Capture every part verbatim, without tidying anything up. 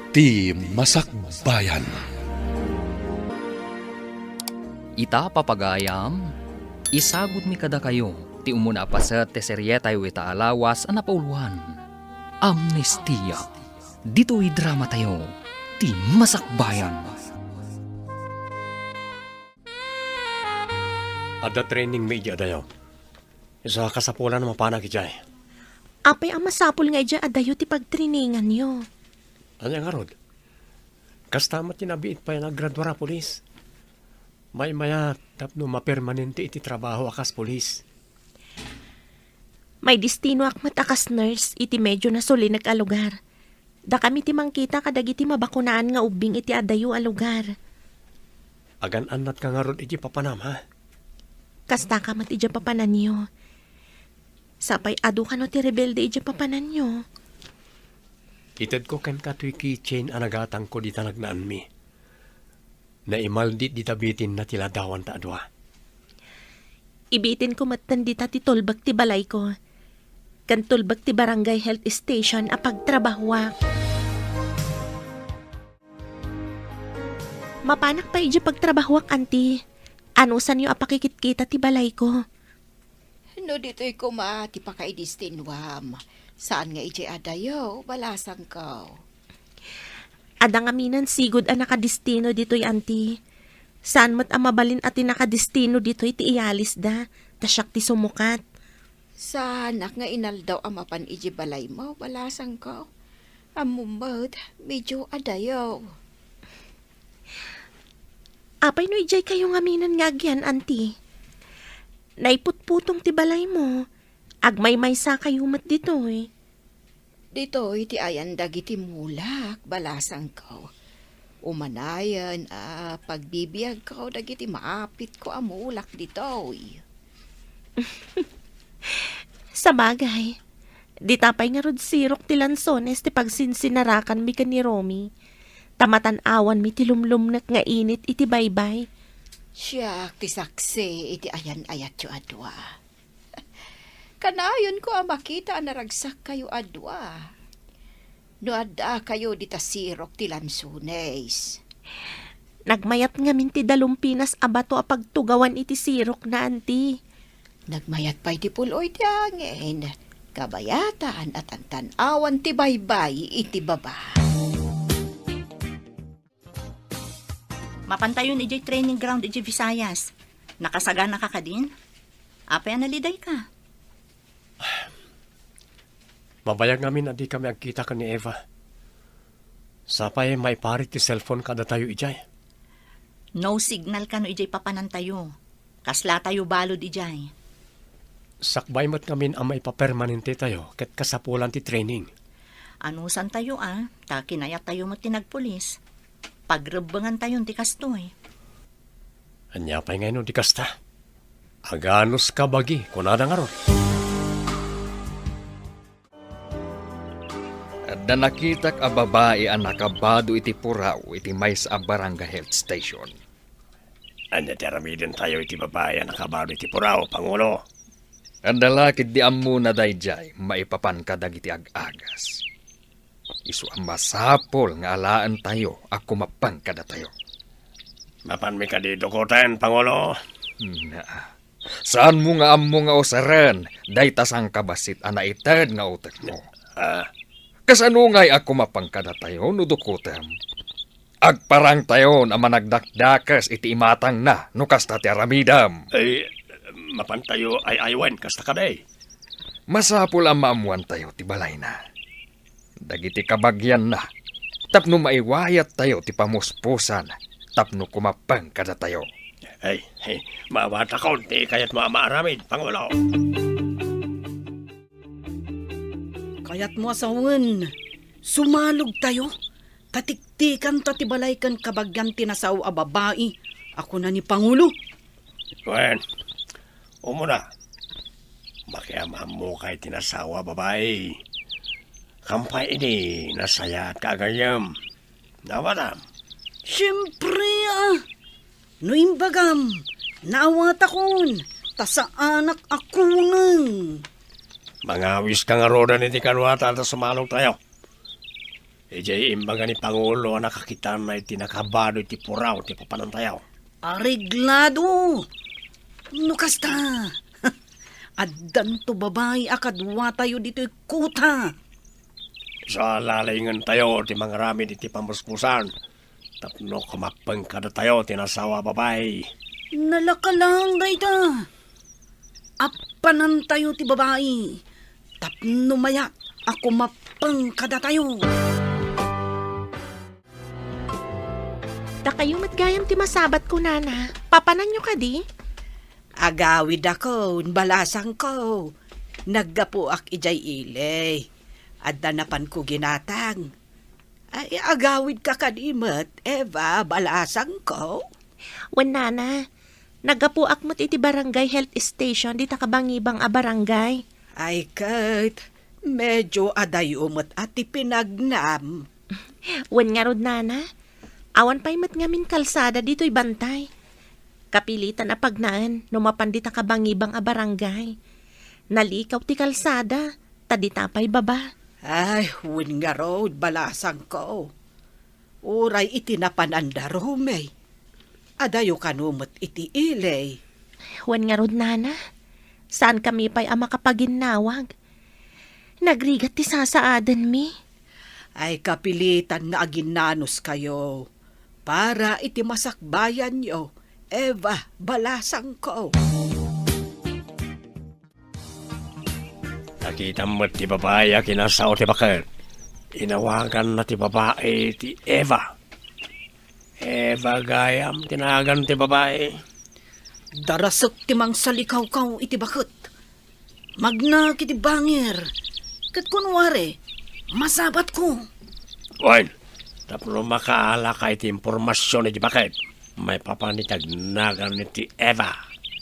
Ti Masakbayan. Ita, papagayam, isagutmi kadakayo ti umuna a paset ti serietayo ita a lawas a napauloan, Amnestia. Ditoy dramatayo, Ti Masakbayan. Adda trainingmi idiay adayo. Isu a kasapulan a mapanak idiay. Apay a masapul nga idiay adayo ti pagtraininganyo? Ania ngarud? Kasta met ti nabiit pay a naggraduar a pulis. Maymayat tapno mapermanente iti trabaho a kas pulis. Maidistinoak met a kas nurse iti medyo nasulinek a lugar. Dakami ti mangkita kadagiti mabakunaan nga ubbing iti adayo a lugar. Agan-annatka ngarud iti papanam, ha? Kastaka met iti papananyo. Sapay adu kano ti rebelde iti papananyo. Itedko kenka toy keychain a nagatangko dita nagnaanmi. Naimaldit dita bitinna ti ladawanta a dua. Ibitinko metten dita ti tulbek ti balayko. Ken tulbek ti barangay health station a pagtrabahoak. Mapanak pay idiay pagtrabahoak, anti. Anusanyo a pakikitkita ti balayko? No ditoy koma ti pakaidistinoam, saan nga idiay adayo, balasangko. Adda ngamin sigud a nakadistino ditoy, anti. Saan met a mabalin a ti nakadistino ditoy ti iyalisda, ta siak ti sumukat. Saanak nga inaldaw a mapan idiay balaymo, balasangko. Ammom met, medyo adayo. Apay no idiay kayo ngamin nga agyan, anti? Naiputputong ti balaymo. Agmaymaysa kayo met ditoy. Ditoy ti ayan dagiti mulak, balasangko. Umanayen a pagbibiagko dagiti maapitko a mulak ditoy. Sabagay, dita pay ngarud sirok ti lansones ti pagsinsinarakanmi ken ni Romy, ta matan-awanmi ti lumlumnek nga init iti baybay. Siak ti saksi iti ayan-ayatyo a dua. Kanayonko a makita a naragsakkayo a dua. No addakayo dita sirok ti lansones. Nagmayat ngamin ti dalumpinas a bato a pagtugawan iti sirokna, anti. Nagmayat pay ti pul-oy ti angin. Kabayatan a tantan-awan ti baybay iti baba. Mapantayon idiay training ground idiay Visayas. Nakasaganaka kadin? Apay a nalidayka? Mabayag ngamin a dikami agkita ken ni Eva. Sapay maiparit ti cellphone kadatayo idiay. No signal kano idiay papanantayo. Kaslatayo balud idiay. Sakbay met ngamin a maipapermanentetayo ket kasapulan ti training. Anusantayo a, ta kinayattayo met ti nagpulis. Pagrebbengantayon ti kastoy. Ania pay ngay no di kasta? Aganus kabagi, kunada ngarud. Adda nakitak a babai a nakabado iti puraw iti maysa a barangay health station. Ania ti aramidentayo iti babai a nakabado iti puraw, Pangulo? Adda la ketdi ammona daydiay maipapan kadagiti ag-agas. Isu a masapul nga alaentayo a kumappeng kadatayo. Mapanmi kadi dukoten, Pangulo? Naa. Saanmo nga ammo nga usaren dayta sangkabassit a naited nga utekmo? Ah. Kasano ngay a kumappeng kadatayo no dukotem? Agparangtayon a managdakdakes iti imatangna no kasta ti aramidem. Ay, mapantayo ay-aywen kasta kadi. Masapul a maammoantayo ti balayna. Dagiti kabagianna, tapno maiwayattayo ti pamuspusan tapno kumappeng kadatayo. Ay, ay, maawatakon ti kayatmo a maaramid, Pangulo. Kayatmo a sawen, sumalogtayo, ta tiktikanta ti balay ken kabagian ti nasao a babai a kuna ni Pangulo. Wen, umuna, makiam-ammokay ti nasao a babai. Kampay idi nasayaat ka agayem. Nawatam. Siempre, ah. No imbagam, naawatakon, ta saanak a kuneng. Mangawiska ngaruden iti kaduata ta sumalogtayo. Idiay imbaga ni Pangulo a nakakitanna iti nakabado iti puraw ti papanantayo. Areglado! No kasta, addanto babai a kaduatayo ditoy kuta. Isu a lalingentayo ti mangaramid iti pamuspusan tapno kumappeng kadatayo ti nasawa a babai. Nalaka laeng dayta. Appanantayo ti babai tapno mayat a kumappeng kadatayo. Dakayo met gayam ti masabatko, nana. Papananyo kadi? Agawidakon, balasangko. Naggapuak idiay ili. Adda napanko ginatang. Ay, agawidka kadi met, Eva, balasangko? Wen, nana. Naggapuak met iti barangay health station dita kabangibang a barangay. Ay ket, medyo adayo met a ti pinagnam. Wen ngarud, nana. Awan pay met ngamin kalsada ditoy bantay. Kapilitan a pagnaen no mapan dita kabangibang a barangay. Nalikaw ti kalsada, ta dita pay baba. Ay, wen ngarud, balasangko. Uray iti napananda, Rome. Adayo kano met iti ili. Wen ngarud, nana. Saankami pay a makapaginnawag. Nagrigat ti sasaadenmi. Ay, kapilitan nga aginnanuskayo para iti masakbayanyo, Eva, balasangko. Nakitam met ti babai a kinasao ti baket. Inawaganna ti babai ti Eva. Eva gayam ti nagan ti babai. Darasek ti mangsalikawkaw iti baket. Magna iti bangir. Ket kunwari, masabatko. Wen, tapno makaalaka iti impormasion iti baket, maipapan iti agnagan ti Eva.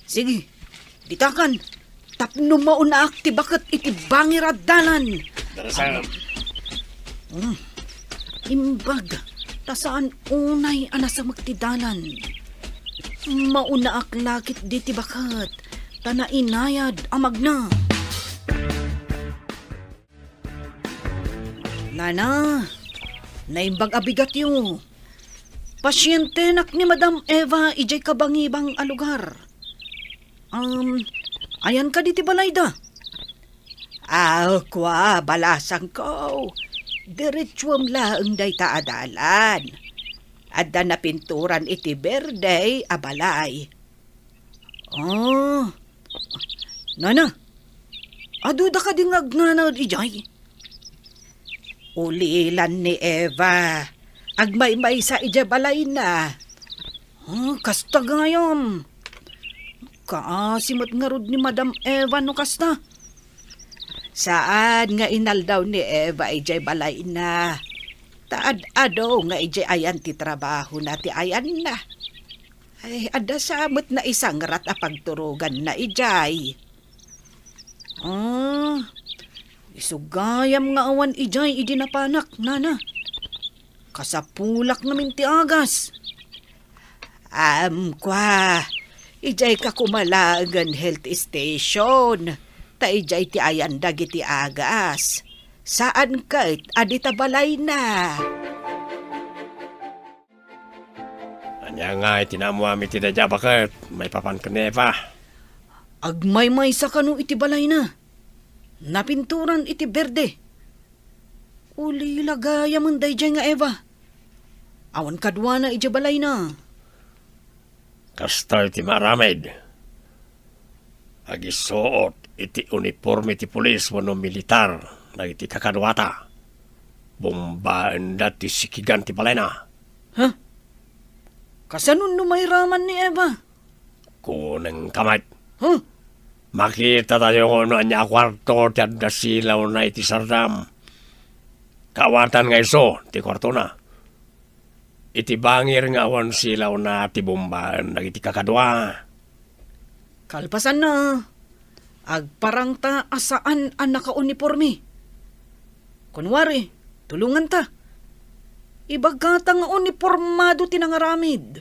Sige, ditakan, tapno maunaak ti baket iti bangir a dalan. Darasem. Hmm. Imbag, ta saan unay a nasamek ti dalan. Maunaak la ketdi ti baket, ta nainayad a magna. Nana, naimbag a bigatyo. Pasientenak ni Madam Eva idiay kabangibang a lugar. Um, ayan kadi ti balayda? Aw, kua, balasangko. Diretsuem laeng dayta a dalan. Adda napinturan iti berde a balay. Ah, nana, aduda kadi nga agnanaed idiay? Ulilan ni Eva. Agmaymaysa idiay balayna. Ah, kasta gayam. Kaasi met ngarud ni Madam Eva no kasta. Saan nga inaldaw ni Eva idiay balayna. Ta ad-adu nga idiay ayan ti trabahona ti ayanna. Ay, adda sa met naisangrat a pagturoganna idiay. Ah, isu gayam nga awan idiay idi napanak, nana. Kasapulak ngamin ti agas. Am, kua, idiay ka koma laengen health station, ta idiay ti ayan dagiti agas. Saan ket a dita balayna. Ania nga iti naammoam iti daydi a baket maipapan ken ni Eva? Agmaymaysa kano iti balayna. Napinturan iti berde. Ulila gayamen daydiay nga Eva. Awan kaduana idiay balayna. Kastoy ti maaramid. Agisuot iti uniporme ti pulis wenno militar dagiti kakaduata. Bombaenda ti sikigan ti balayna. Ha? Kasano no mairaman ni Eva? Kunengka met. Ha? Makitatayo no ania a kuarto ti adda silawna iti sardam. Kaawatan nga isu ti kuartona. Iti bangir nga awan silawna ti bombaen dagiti kakadua. Kalpasanna, agparangta a saan a nakauniporme. Kunwari, tulonganta. Ibagata nga unipormado ti nangaramid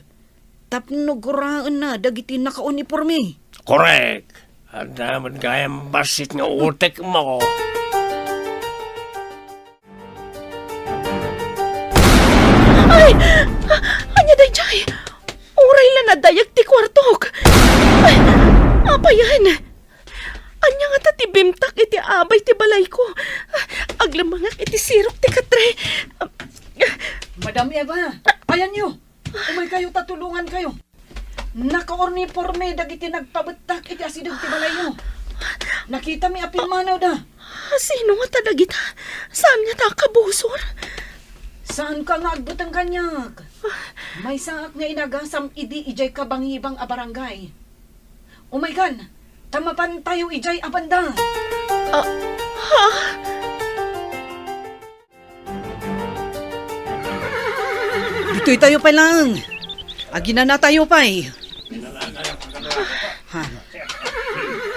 tapno guraenna dagiti nakauniporme. Korek! Adda met gayam bassit nga utekmo. Ania daydiay? Uray la nadayag ti kuartok. Ay, apayen? Ania ngata ti bimtak iti abay ti balayko? Aglammangak iti sirok ti katre. Madam Eva, ayanyo. Umaykayo ta tulongankayo. Nakauniporme dagiti nagpabettak iti asideg ti balayyo. Nakitami a pimmanawda. Sino ngata dagita? Saan ngata a kabusor? Saanka nga agbuteng kaniak. Maysaak nga inagasam idi idiay kabangibang a barangay. Umaykan, ta mapantayo idiay a banda. Ah, ha? Ditoy tayo pay laeng. Aginana tayo pay. Ha?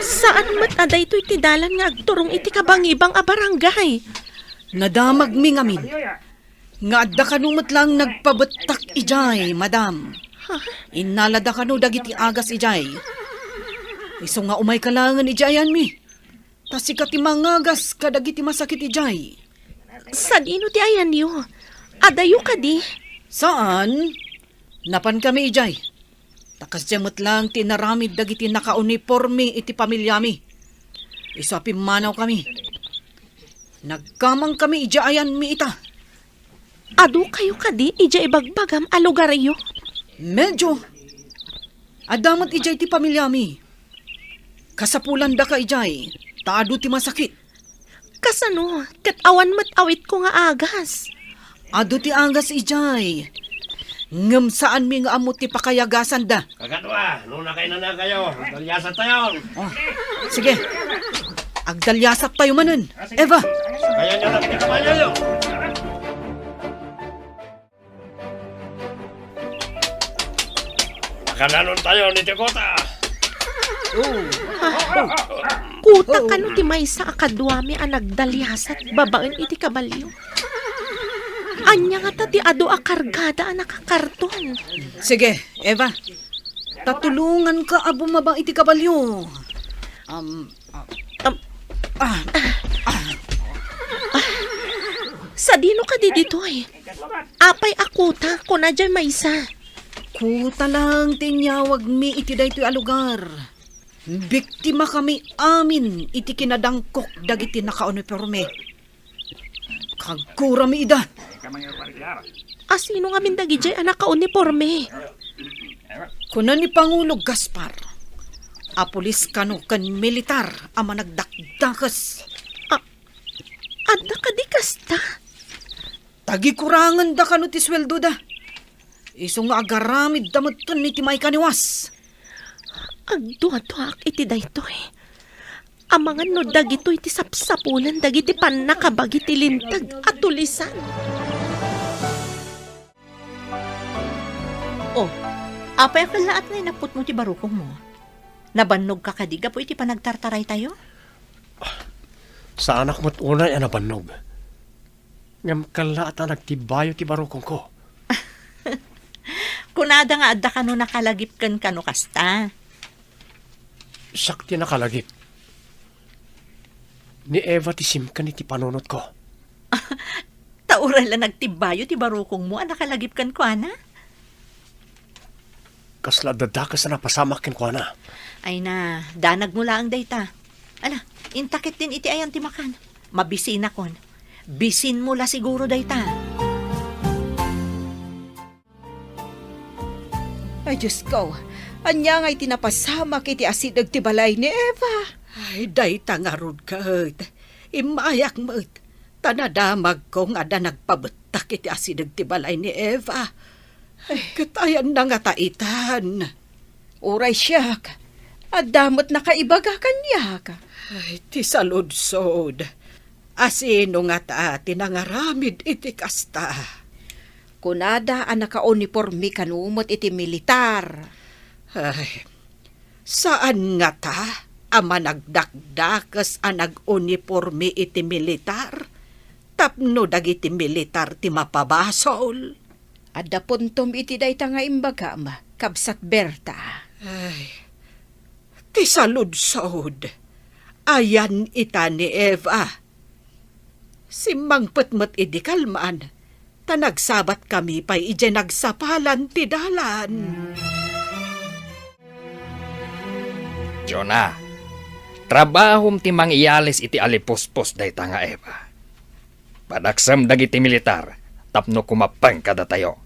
Saan met a daytoy ti dalan nga agturong iti kabangibang a barangay? Nadamagmi ngamin nga adda kano met laeng nagpabettak idiay, madam. Ha? Innalada kano dagiti agas idiay. Isu nga umayka laengen idiay ayanmi. Ta sika ti mangagas kadagiti masakit idiay. Sadino ti ayanyo? Adayo kadi? Saan? Napankami idiay. Ta kasdiay met laeng ti inaramid dagiti nakauniporme iti pamiliami. Isu a pimmanawkami. Nagkamangkami idiay ayanmi ita. Adukayo kadi idiay ibagbagam a lugaryo? Medyo. Adda met idiay ti pamiliami. Kasapulandaka idiay, ta adu ti masakit. Kasano? Ket awan met awitko nga agas. Adu ti agas idiay. Ngem saanmi nga ammo ti pakayagasanda. Kakadua, no nakainanakayo, agdaliasat tayon. Oh, sige. Agdaliasat tayo manen. Eva. Sakayan nyo lang, pinakamalyo nyo. Nakananon tayo ni Tikota. Oh. Kuta kano ti maysa a kaduami a nagdaliasat babaen iti kabalio? Ania ngata ti adu a kargada a nakakarton? Sige, Eva. Ta tulonganka a bumaba iti kabalio. Um, ah, um, ah, ah. Sadino kadi ditoy? Apay a kuta, kuna diay maysa. Kuta lang ti inyawagmi iti daytoy a lugar. Biktima kami amin iti kinadangkok dagiti nakauniporme. Kagkurami ida. Asino ngamin dagidiay a nakauniporme? Kuna ni Pangulo Gaspar, a pulis kano ken militar a managdakdakes. A-, adda kadi kasta? Tagikurangenda kano ti sueldoda. Isu nga agaramidda metten iti maikaniwas. Agduaduaak iti daytoy. Amangan no dagitoy ti sapsapulan dagiti pannakabagi ti linteg a tulisan. Oh, apay a kellaat nga inapputmo ti barukongmo? Nabannogka kadi gapu iti panagtartaraytayo? Saanak met unay a nabannog. Ngem kellaat a nagtibbayo ti barukongko. Kunada nga adda kano nakalagip ken kano kasta. Siak ti nakalagip. Ni Eva ti simken iti panunotko. Ta uray la nagtibbayo ti barukongmo a nakalagip kenkuana? Kasla adda dakes a napasamak kenkuana. Ay na, danagmo laeng dayta. Ala, inta ketdin iti ayan ti makan. Mabisinakon. Bisinmo la siguro dayta. Ay, Diosko, ania ngay ti napasamak iti asideg ti balay ni Eva? Ay, dayta ngarud ket. Immayak met. Ta nadamagko nga adda nagpabettak iti asideg ti balay ni Eva. Ay, ket ayanna ngata itan? Uray siak, adda met nakaibaga kaniak. Ay, ti saludsod. Asino ngata ti nangaramid iti kasta? Kunada a nakauniporme kano met iti militar. Ay, saan ngata a managdakdakes a nag-uniporme iti militar tapno dagiti militar ti mapabasol? Adda puntom iti dayta nga imbagam, Kabsat Berta. Ay, ti saludsod, ayan ita ni Eva. Simmangpet met idi kalman, ta nagsabatkami pay idiay nagsapalan ti dalan. Jonah, trabahom ti mangiyalis iti alipuspos dayta nga Eva. Padaksem dagiti militar tapno kumappeng kadatayo.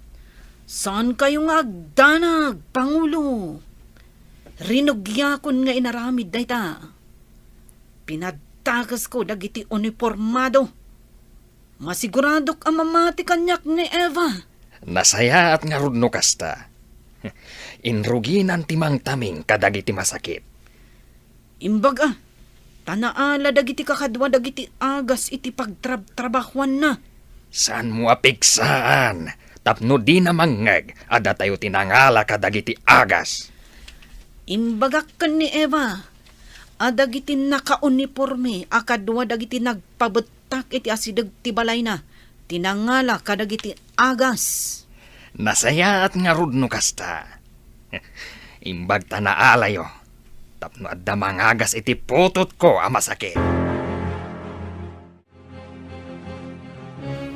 Saankayo nga agdanag, Pangulo. Rinugiakon nga inaramid dayta. Pinaddakesko dagiti unipormado. Masiguradok a mamati kaniak ni Eva. Nasayaat ngarud no kasta. Inruginan ti mangtaming kadagiti masakit. Imbag a, ta naala dagiti kakadua dagiti agas iti pagtrabtrabahuanna. Saanmo a pigsaan tapno dina mangngeg a datayo ti nangala kadagiti agas. Imbagak ken ni Eva a dagiti nakauniporme a kadua dagiti nagpabettak iti asideg ti balayna ti nangala kadagiti agas. Nasayaat ngarud no kasta. Imbag ta naalayo tapno adda mangagas iti putotko a masakit.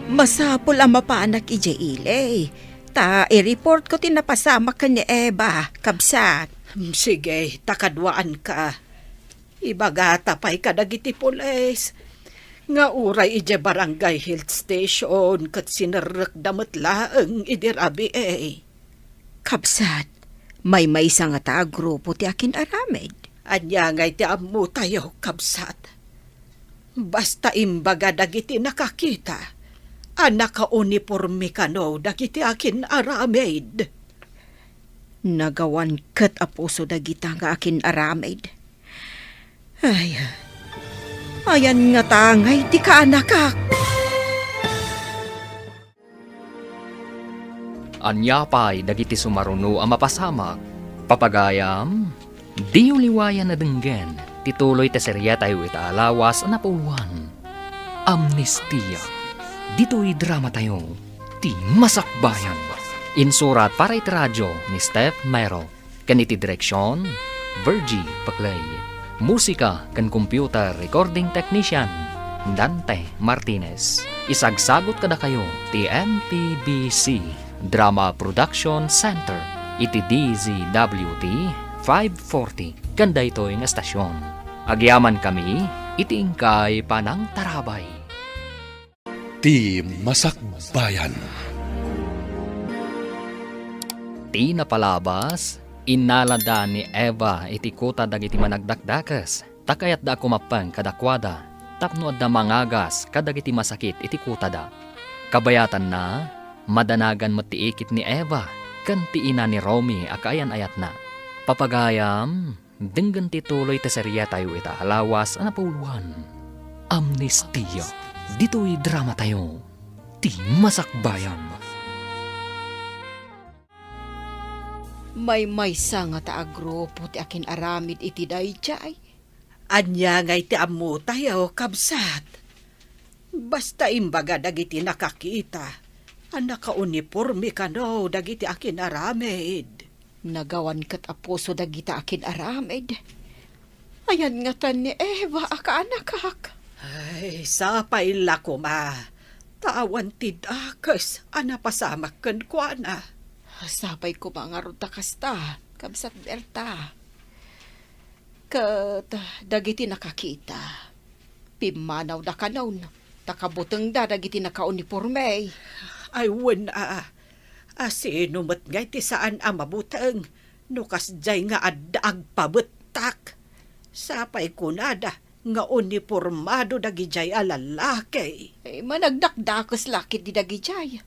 Masapul a mapanak idiay ili, ta i-reportko ti napasamak ken ni Eva, kabsat. Hmm, sige, ta kaduaanka. Ibagata pay kadagiti pulis nga uray idiay barangay health station ket sinerrekda met laeng idi rabii. Kabsat, maymaysa ngata a grupo ti akin-aramid. Ania ngay ti ammotayo, kabsat? Basta imbaga dagiti nakakita a nakauniporme kano dagiti akin-aramid. Nagawan ket a puso dagita nga akin-aramid. Ay, ayan ngata ngay ti kaanakak. Ania pay dagiti sumaruno a mapasamak? Papagayam, diyo liwayan a denggen ti tuloy ti serietayo ita a lawas a napuloan. Amnestia. Ditoy dramatayo, ti Masakbayan. Insurat para iti radio ni Steph Mero. Ken iti direksion, Virgie Paclay. Musika ken computer recording technician, Dante Martinez. Isagsagut kadakayo ti M P B C Drama Production Center iti D Z W T five forty ken daytoy nga estasion. Agyamankami iti inkay panangtarabay. Ti Masakbayan. Ti napalabas, innalada ni Eva iti kuta dagiti managdakdakes, ta kayatda a kumappeng kadakuada, tapno adda mangagas kadagiti masakit iti kutada. Kabayatanna, madanagan met ti ikit ni Eva ken ti ina ni Romy a kaayan-ayatna. Papagayam, denggen ti tuloy ti serietayo ita a lawas a napuloan. Amnestia. Ditoy dramatayo, ti Masakbayan. Maymaysa ngata a grupo ti akin-aramid iti daydiay. Ania ngay ti ammotayo, kabsat? Basta imbaga dagiti nakakita a nakauniporme kano dagiti akin-aramid. Nagawan ket a puso dagita akin-aramid. Ayan ngatan ni Eva a kaanakak. Ay, sapay la koma, ta awan ti dakes a napasamak kenkuana. Sapay koma ngarud ta kasta, kabsat Berta. Ket dagiti nakakita, pimmanawda kanon, ta kabutengda dagiti nakauniporme. Ay, wen a, a sino met ngay ti saan a mabuteng no kasdiay nga adda agpabettak? Sapay kunada nga unipormado dagidiay a lalaki. Eh, managdakdakes la ketdi dagidiay.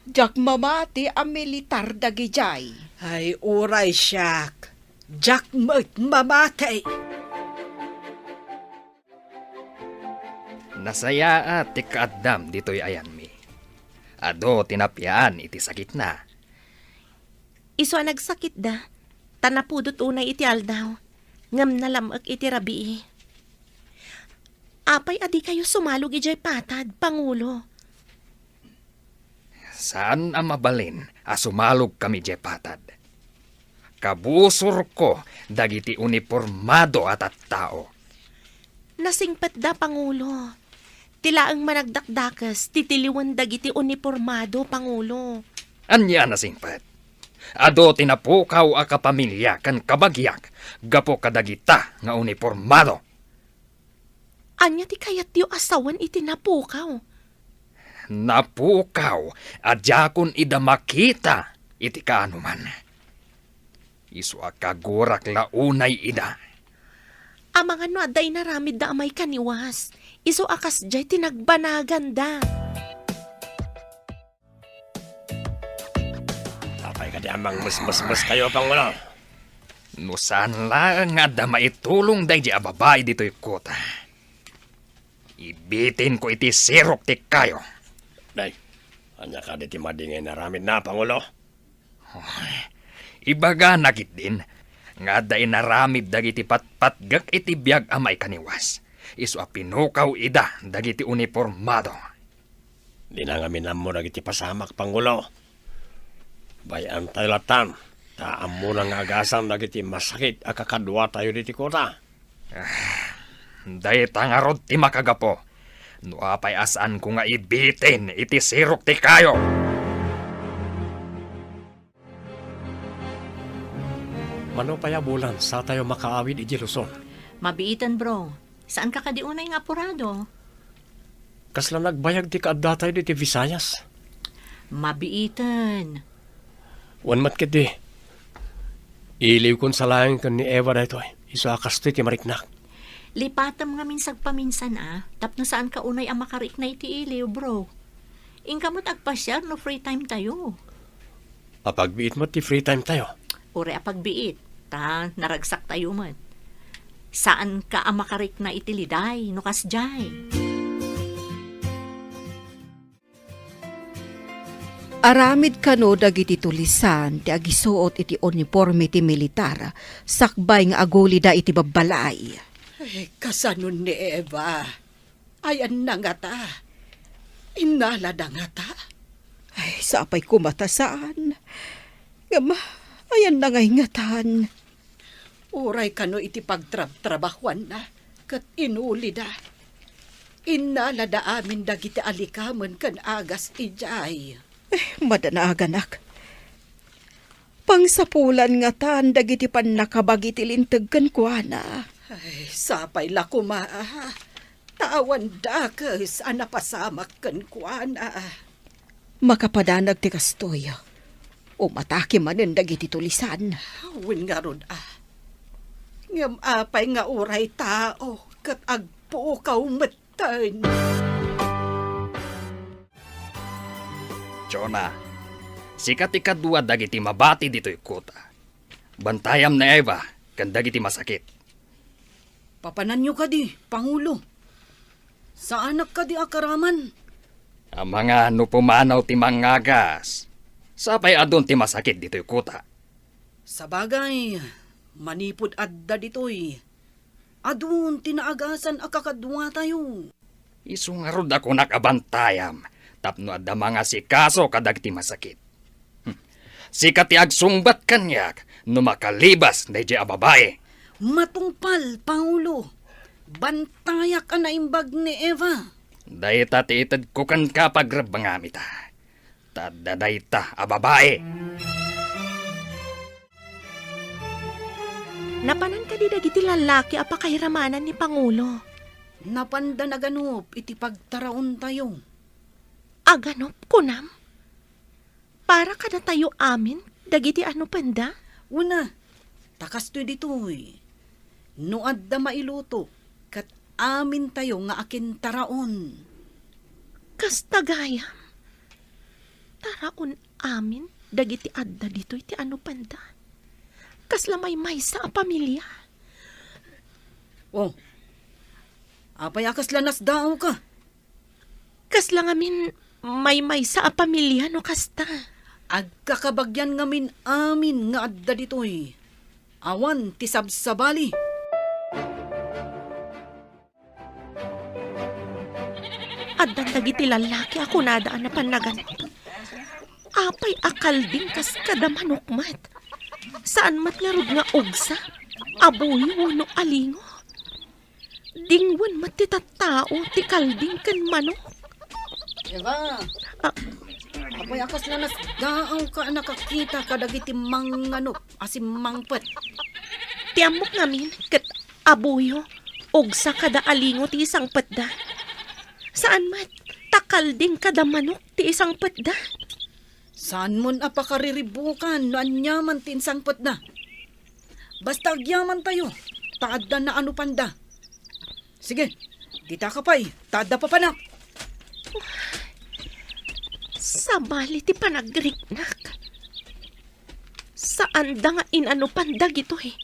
Diak mamati a militar dagidiay. Ay, uray siak. Diak met mamati. Nasayaat ti kaaddam ditoy ayanmi. Adu ti napiaan iti sakitna. Isu a nagsakitda, ta napudot unay iti aldaw, ngem nalam-ek iti rabii. Apay a dikayo sumalog idiay patad, Pangulo? Saan a mabalin a sumalogkami idiay patad. Kabusorko dagiti unipormado a tattao. Nasingpetda, Pangulo. Ti laeng managdakdakes ti tiliwen dagiti unipormado, Pangulo. Ania a nasingpet? Adu ti napukaw a kapamilya ken kabagiak gapu kadagita nga unipormado. Ania ti kayatyo a sawen iti napukaw? Napukaw a diakon ida makita iti kaanoman. Isu a kagurak la unay ida. Amangan no adda inaramidda a maikaniwas, isu a kasdiay ti nagbanaganda. Apay kadi a mangmusmusmuskayo, Pangulo? No saan laeng nga adda maitulong daydi a babai ditoy kuta, ibitinko iti sirok ti kayo. Nay, ania kadi ti madi nga inaramidna, Pangulo? Ibagana ketdin nga adda inaramid dagiti patpatgek iti biag a maikaniwas, isu a pinukaw ida dagiti unipormado. Dina ngamin ammo dagiti pasamak, Pangulo. Bay-antayo lattan, ta ammona nga agasan dagiti masakit a kakaduatayo ditoy kuta. Ah, dayta ngarud ti makagapu no apay a saanko nga ibitin iti sirok ti kayo. Mano pay a bulan satayo makaawid idiay Luzon? Mabiiten, bro. Saanka kadi unay nga apurado? Kasla nagbayag ti kaaddatayo ditoy Visayas. Mabiiten. Wen met ketdi. Iliwkon sa laeng ken ni Eva daytoy. Isu a kastoy ti mariknak. Lipatem ngamin sagpaminsan a, tapno saanka unay a makarikna iti iliw, bro. Inka met agpasiar no free time tayo. Apagbiit met ti free time tayo. Uray apagbiit, ta naragsak tayo met. Saanka a makarikna iti liday no kasdiay. Aramid kano dagiti tulisan ti agisuot iti uniporme ti militar sakbay nga agulida iti babbalay. Ay, kasano ni Eva? Ayanna ngata? Innalada ngata? Ay, sapay koma ta saan. Ngem, ayanna nga ingatan. Uray kano iti pagtrabtrabahuanna ket inulida. Innalada amin dagiti alikamen ken agas idiay. Eh, madanaganak. Pangsapulan ngatan dagiti pannakabagi ti linteg kenkuana. Ay, sapay la koma, ah. Ta awan dakes a napasamak kenkuana. Makapadanag ti kastoy, umatake manen dagiti tulisan. Wen ngarud, a. Ngem apay nga uray tao ket agpukaw metten? Jonah, sika ti kadua dagiti mabati ditoy kuta. Bantayam ni Eva ken dagiti masakit. Papananyo kadi, Pangulo? Saanak kadi a karaman? Amangan no pumanaw ti mangagas. Sapay adun ti masakit ditoy kuta. Sabagay, manipud adda ditoy, adun ti naagasan a kakaduatayo. Isu ngarud a kunak a bantayam tapno adda mangasikaso kadagiti masakit. Hmm. Sika ti agsungbat kaniak no makalibas daydiay a babai. Matungpal, Pangulo. Bantayak a naimbag ni Eva. Dayta ti itedko kenka, pagrebbengam ita. Ta adda dayta a babai. Napanan kadi dagiti lallaki a pakairamanan ni Pangulo? Napanda naganup iti pagtaraontayo. Aganup, kunam? Para kadatayo amin dagiti anupenda? Una, ta kastoy ditoy. No adda mailuto, ket amintayo nga akintaraon. Kasta gayam? Taraon amin dagiti adda ditoy ti anupenda. Kasla maymaysa a pamilia. Oh, apay a kasla nasdaawka? Kasla ngamin maymaysa a pamilia no kasta. Agkakabagian ngamin amin nga adda ditoy. Awan ti sabsabali. Addan dagiti lallaki a kunada a napan naganup. Apay a kalding kas kada manok met. Saan met ngarud nga ugsa, abuy wenno alingo. Dingwen met ti tattao ti kalding ken manok. Eva, Ah. Apay a kasla nasdaaw ka a nakakita kadagiti manganop a simmangpet? Ti ammok ngamin ket abuyo, ugsa kada alingo ti isangpetda. Saan met, ta kalding kada manok ti isangpetda. Saanmon a pakariribukan no aniaman ti insangpetda. Basta agyamantayo, ta adda naanupanda. Sige, dita ka pay, ta adda papanak. Sabali ti panagriknak. Saanda nga inanupan dagitoy.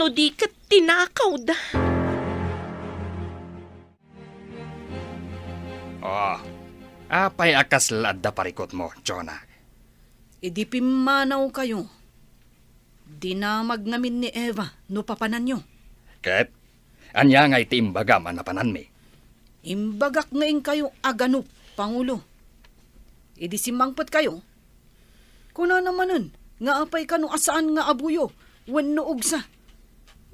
No di ket tinakawda. Oh, apay a kasla adda parikutmo, Jonah? Idi pimmanawkayo, dinamag ngamin ni Eva no papananyo. Ket ania ngay ti imbagam a napananmi? Imbagak nga inkayo aganop, Pangulo. Idi simmangpetkayo, kunana manen nga apay kano a saan nga abuyo wenno ugsa.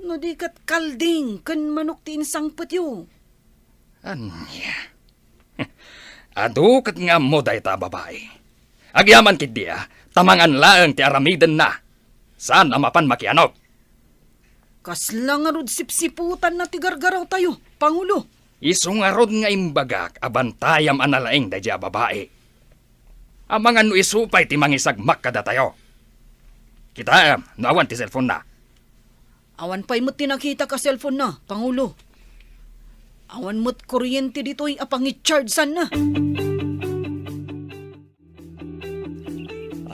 No di ket kalding ken manok ti insangpetyo. Ania? Adu ket nga ammo dayta a babai. Agyaman ketdi a, ta mangan laeng ti aramidenna. Saan a mapan makianop. Kasla ngarud sipsiputanna ti gargarawtayo, Pangulo. Isu ngarud nga imbagak a bantayam a nalaing daydiay a babai. Amangan no isu pay ti mangisagmak kadatayo. Kitaem no awan ti cellphone-na. Awan pay met ti nakitak a cellphone-na, Pangulo. Awan met kuryente ditoy a pangichargeanna.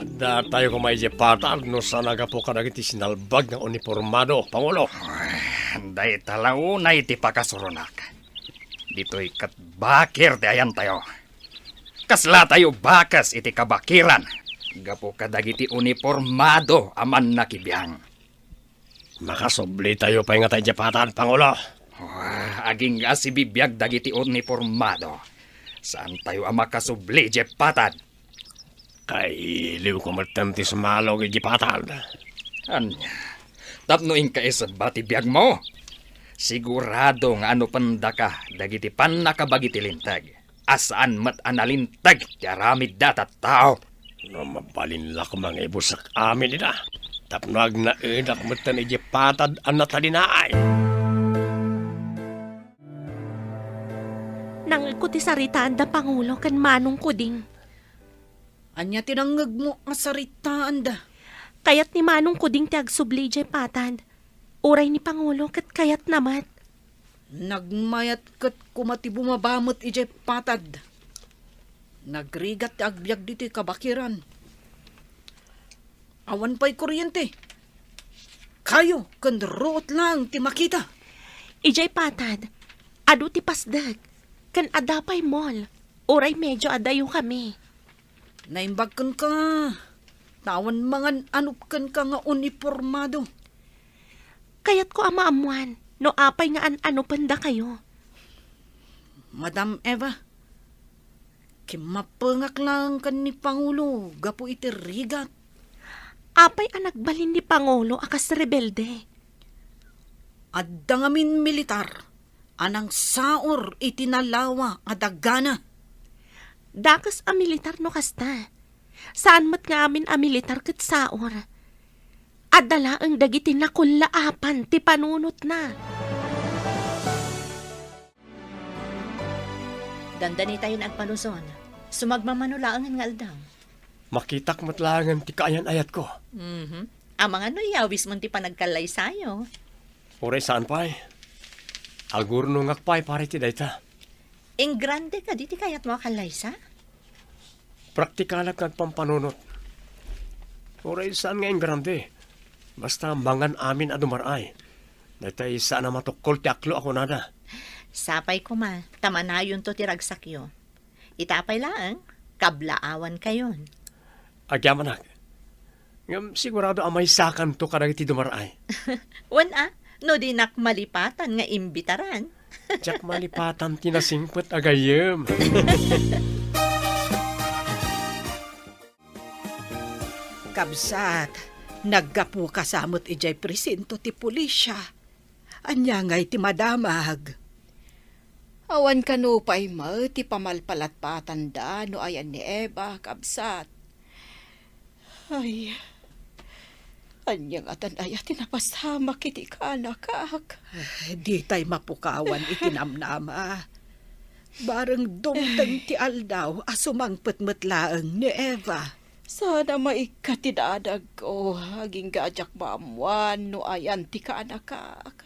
Adda tayo koma idiay patad no saan a gapu kadagiti sinalbag nga unipormado, Pangulo. Ay, dayta la unay ti pakasuronak. Ditoy ket bakir ti ayantayo. Kasla tayo bakes iti kabakiran gapu kadagiti unipormado a mannakibiang. Makasubli tayo pay ngata idiay patad, Pangulo. Ah, agingga a sibibiag dagiti unipormado. Saan tayo a makasubli idiay patad. Kailiwko metten ti sumalog idiay patad. Ania? Tapno inka isebba ti biagmo? Sigurado nga anupendaka dagiti pannakabagi ti linteg. A saan met a nalinteg ti aramidda a tattao. No mabalin la koma nga ibusek amin ida, tapno agnaedak metten idiay patad a natalinaay. Nangngegko ti saritaan da Pangulo ken Manong Kuding. Ania ti nangngegmo a saritaanda? Kayat ni Manong Kuding ti agsubli idiay patad. Uray ni Pangulo ket kayatna met. Nagmayat ket koma ti bumaba met idiay patad. Nagrigat ti agbiag ditoy kabakiran. Awan pay kuryente. Kayo ken ruot laeng ti makita. Idiay patad, adu ti pasdek, ken adda pay mall, uray medio adayokami. Naimbag kenka, ta awan mangan-anop kenka nga unipormado. Kayatko a maammoan no apay nga an-anopendakayo. Madam Eva, kimmapengak laeng ken ni Pangulo gapu iti rigat. Apay a nagbalin ni Pangulo a kas rebelde? Adda ngamin militar a nangsaor iti nalawa a dagana. Dakes a militar no kasta. Saan met nga amin a militar ket saor. Adda laeng dagiti nakullaapan ti panunotna. Dandanitayon agpaluson. Sumagmamano laengen nga aldaw. Makitak met laengen ti kaayan-ayatko. Mhm. Amangan no iyawismon ti panagkallaysayo. Uray saan pay. Agurnongak pay para iti dayta. Ingrande kadi ti kayatmo a kallaysa? Praktikalak nga agpampanunot. Uray saan nga ingrande. Basta mangan amin a dumar-ay. Daytay saan a matukkol ti aklo a kunada. Sapay koma, ta manayonto ti ragsakyo. Ita pay laeng, kablaawankayon. Agyamanak. Ngem sigurado a maysakanto kadagiti dumar-ay. Wen a, no dinak malipatan nga imbitaran. Diak malipatan ti nasingpet a gayyem. Kabsat, naggapuka sa met idiay presinto ti pulisya. Ania ngay ti madamag? Awan kano pay met ti pamalpalatpatanda no ayan ni Eva, kabsat. Ay, ania ngatan aya ti napasamak iti kaanakak? Eh, ditay mapukawan iti namnama. Bareng dumteng ti aldaw a sumangpet met laeng ni Eva. Saan a maikkat ti dadagko, agingga a diak maammuan no ayan ti kaanakak.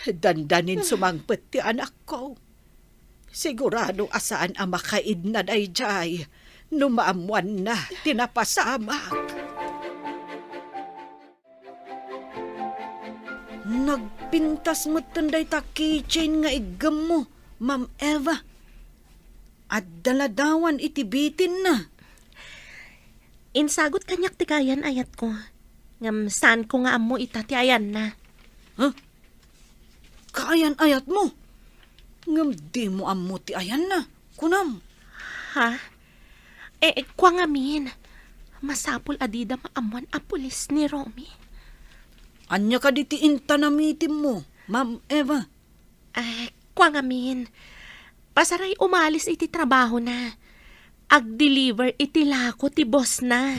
Dandanin sumangpet ti anakko. Sigurado a saan a makaidna daydiay no maammuanna ti napasamak. Nagpintas metten dayta keychain nga iggemmo, Ma'am Eva. Adda ladawan iti bitinna. Insagut kaniak ti kaayan-ayatko. Ngem saanko nga ammo ita ti ayanna. Ha? Kaayan-ayatmo? Ngem dimo ammo ti ayanna, kunam? Ha? Eh, kua ngamin, masapul a dida maammuan a pulis ni Romy. Ania kadi ti intanamitimmo, Ma'am Eva? Eh, kua ngamin, pasaray umalis iti trabahona. Agdeliver iti lako ti bossna.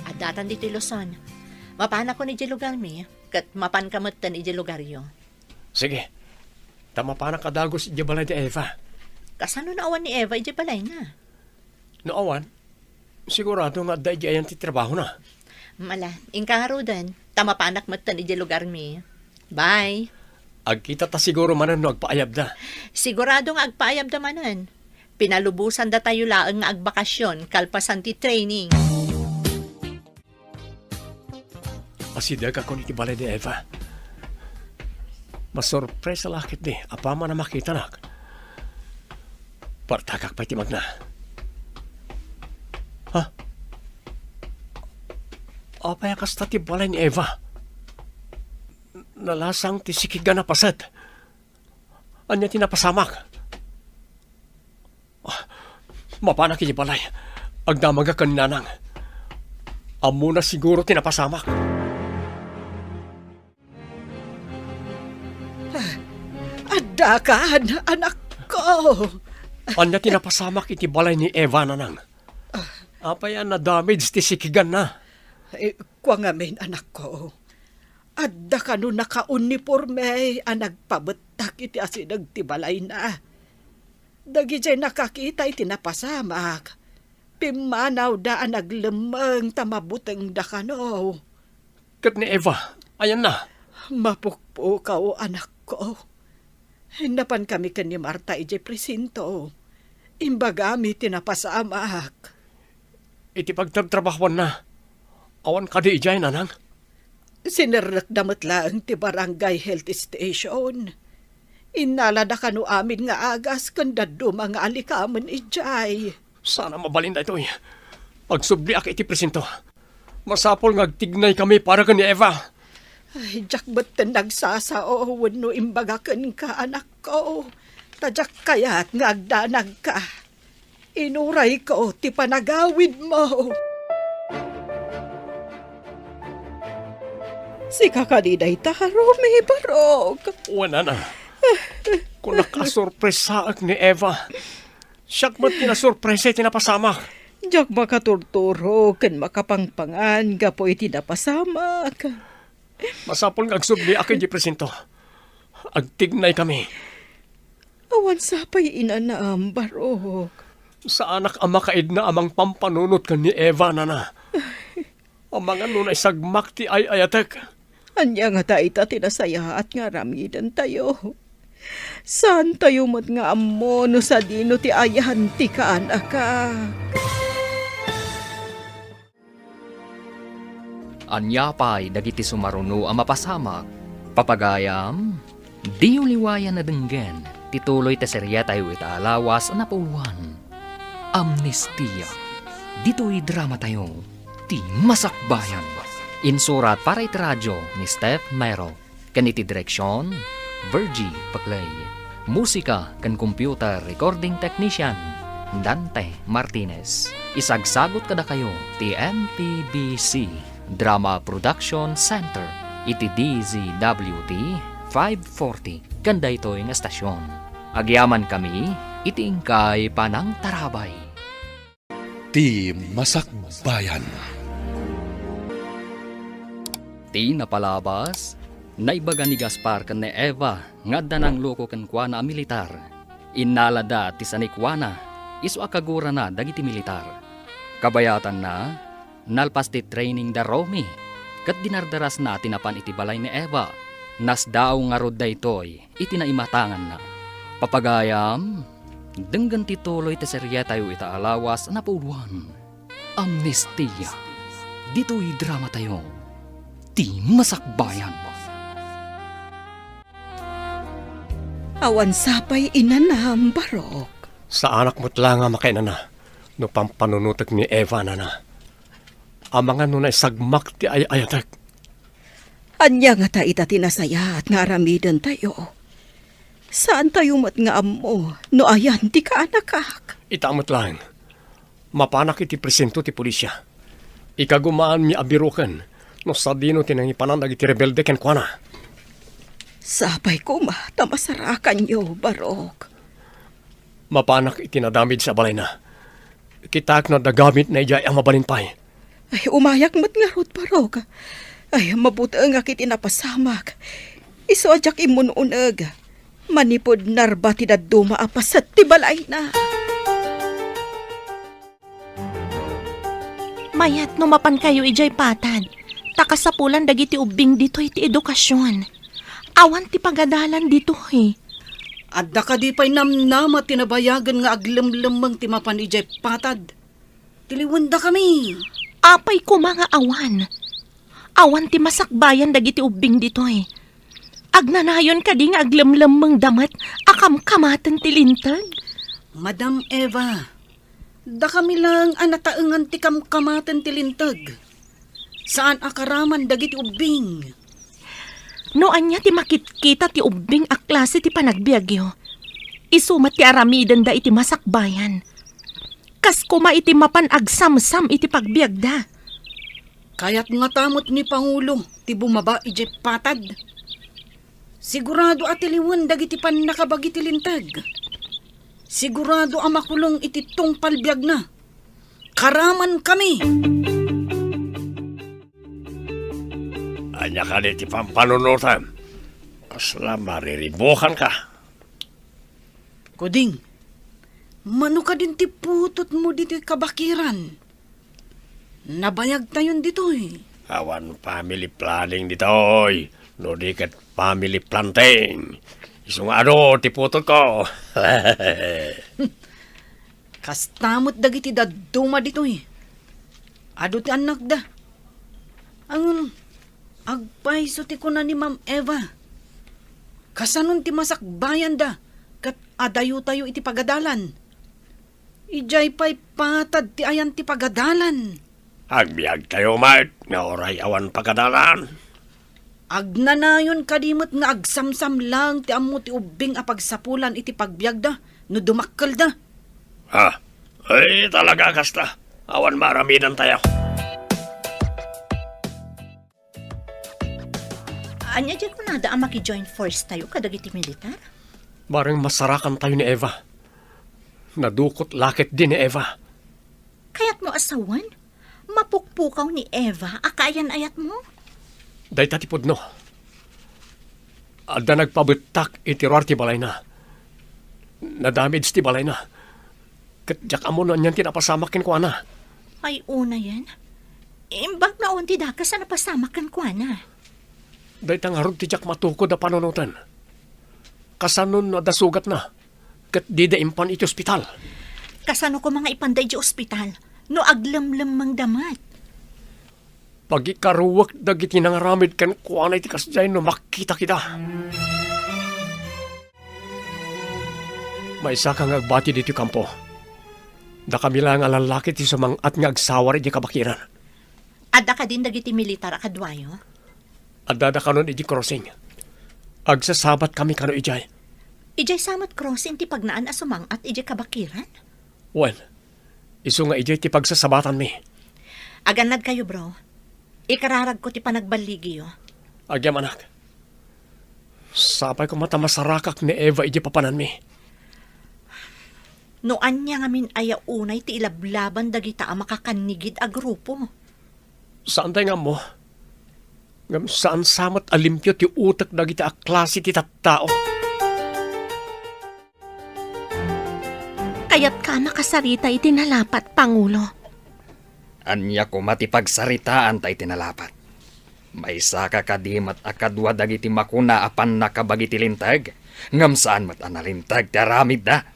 Addatan ditoy Luzon. Mapanakon idiay lugarmi, ket mapanka metten idiay lugaryo. Sige. Ta mapanak a dagus idiay balay ni Eva. Kasano no awan ni Eva idiay balayna? No awan, sigurado nga adda idiay ayan ti trabahona. Mala, inka ngaruden, ta mapanak metten idiay lugarmi. Bye. Agkitata siguro manen no agpaayabda. Sigurado nga agpaayabda manen. Pinalubosandatayo laeng nga agbakasyon kalpasan ti training. Asidegakon iti balay ni Eva. Masurpresa la ketdi apaman a makitanak. Partakak pay ti magna. Ha? Apay a kasta ti balay ni Eva? Nalasang ti sikigan a paset. Ania ti napasamak? Ah, mapanak iti balay. Agdamagak ken ni Nanang. Ammona siguro ti napasamak. Ah, addakan, anakko. Ania ti napasamak iti balay ni Eva, Nanang? Apay a nadamage ti sikiganna? Eh, kua ngamin, anakko. Adda kano nakauniporme a nagpabettak iti asideg ti balayna. Dagidiay nakakita iti napasamak, pimmanawda a naglemmeng ta mabutengda kano. Ket ni Eva, ayanna? Mapukpukaw, anakko. Napankami ken ni Marta idiay presinto. Imbagami ti napasamak. Iti pagtrabtrabahuanna, awan kadi idiay, Nanang? Sinerrekda met laeng ti barangay health station. Innalada kano amin nga agas ken dadduma nga alikamen idiay. Saan a mabalin daytoy. Agsubliak iti presinto. Masapul nga agtignaykami para ken ni Eva. Ay, diak metten nagsasao wenno imbaga kenka, anakko. Ta diak kayat nga agdanagka. Inurayko ti panagawidmo. Sika kadi dayta, Romy, barok? Wen, Nana. Kunak a sorpresaek ni Eva. Siak met ti nasorpresa iti napasamak. Diak makaturturo ken makapangpangan gapu iti napasamak. Masapul nga agsubliak idiay presinto. Agtignaykami. Awan sapay inanam, barok. Saanak a makaidna a mangpampanunot ken ni Eva, Nana. Amangan no naisagmak ti ay-ayatek. Ania ngata ita ti nasayaat nga aramidentayo? Saantayo met nga ammo no sadino ti ayan ti kaanakak. Ania pay dagiti sumaruno a mapasamak? Papagayam, diyo liwayan a denggen ti tuloy ti seriatayo ita a lawas a napuloan, Amnestia. Ditoy dramatayo, ti Masakbayan. Insurat para iti radio ni Steph Mero. Ken iti direksion, Virgie Paclay. Musika ken computer recording technician, Dante Martinez. Isagsagut kadakayo ti M P B C. Drama Production Center iti D Z W T five forty ken daytoy nga estasion. Agyamankami iti inkay panangtarabay. Ti Masakbayan. Ti napalabas, naibaga ni Gaspar ken ni Eva nga adda nangluko kenkuana a militar. Innalada ti sanikuana, isu a kagurana dagiti militar. Kabayatanna, nalpas ti training da Romy, ket dinardarasna ti napan iti balay ni Eva. Nasdaaw ngarud daytoy iti naimatanganna. Papagayam, denggen ti tuloy ti serietayo ita a lawas a napuloan. Amnestia. Ditoy dramatayo, Ti Masakbayan. Awan sapay inanam, Barok. Saanak met la nga makainana no pampanunotek ni Eva, nana. Amangan no naisagmak ti ay-ayatek. Ania ngata ita ti nasayaat nga aramidentayo? Saantayo met nga ammo no ayan ti kaanakak. Ita met laeng. Mapanak iti presinto ti polisia. Ikagumaanmi a biroken no sadino ti nangipanan dagiti rebelde kenkuana. Sapay koma ta masarakanyo, Barok. Mapanak iti nadamage a balayna. Kitaek no adda gamitna idiay a mabalin pay. Ay, umayak met ngarud, Barok. Ay, mabutengak iti napasamak. Isu a diak immun-uneg. Manipud narba ti dadduma a paset ti balayna. Mayat no mapankayo idiay patad, ta kasapulan dagiti ubbing ditoy ti edukasion. Awan ti pagadalan ditoy. Adda kadi pay namnama ti nabayagen nga aglemlemmeng ti mapan idiay patad? Tiliwendakami. Apay koma nga awan? Awan ti masakbayan dagiti ubbing ditoy. Agnanayon kadi nga aglemlemmengda met a kamkamaten ti linteg? Madam Eva, dakami laeng a nataengan ti kamkamaten ti linteg. Saan a karaman dagiti ubbing. No ania ti makitkita ti ubbing a klase ti panagbiagyo, isu met ti aramidenda iti masakbayan. Kas koma iti mapan agsamsam iti pagbiagda. Kayat ngata met ni Pangulo ti bumaba idiay patad. Sigurado a tiliwen dagiti pannakabagi ti linteg. Sigurado a makulong iti tungpal biagna. Karamankami! Ania kadi ti pampanunotem? Kasla mariribukanka. Kuding, mano kadin ti putotmo ditoy kabakiran? Nabayagtayon ditoy. Awan family planning ditoy, no di ket family planting. Isu nga adu ti putotko. Kasta met dagiti dadduma ditoy. Adu ti annakda. Ngem, agpayso ti kuna ni Ma'am Eva. Kasanon ti masakbayanda ket adayutayo iti pagadalan? Idiay pay patad ti ayan ti pagadalan. Agbiagtayo met nga uray awan pagadalan. Agnanayon kadi met nga agsamsam laeng ti ammo ti ubbing a pagsapulan iti pagbiagda no dumakkelda. Ah, ay, talaga kasta. Awan maaramidantayo. Ania diay kunada a maki-join force tayo kadagiti militar? Bareng masarakan tayo ni Eva. Nadukot la ketdi ni Eva. Kayatmo a sawen? Mapukpukaw ni Eva a kaayan-ayatmo? Dayta ti pudno. Adda nagpabettak iti ruar ti balayna. Nadamage ti balayna. Ket diak ammo no anian ti napasamak kenkuana. Ay, unayen. Imbag no awan ti dakes a napasamak kenkuana. Dayta ngarud ti diak matukod a panunoten. Kasano no adda sugatna, ket dida impan iti ospital? Kasano koma nga ipanda iti ospital no aglemlemmengda met? Pagikaruek dagiti nangaramid kenkuana iti kasdiay no makitak ida. Maysaka nga agbati ditoy kampo. Dakami laeng a lallaki ti sumang-at nga agsawar idiay kabakiran. Adda kadin dagiti militar a kaduayo? Addada kanon idiay crossing. Agsasabatkami kano idiay. Idiay sa met crossing ti pagnaan a sumang-at idiay kabakiran? Wen, isu nga idiay ti pagsasabatanmi. Agannadkayo, bro. Ikararagko ti panagballigiyo. Agyamanak, sapay koma ta masarakak ni Eva idiay papananmi. No ania ngamin aya unay ti ilablaban dagita a makakannigid a grupo? Saantay nga ammo. Ngem saan sa met a limpio ti utek dagiti a klase ti tattao. Kayatka a makasarita iti nalapat, Pangulo? Ania koma ti pagsaritaanta iti nalapat? Maysaka kadi met a kadua dagiti makuna a pannakabagi ti linteg, ngem saan met a nalinteg ti aramidda?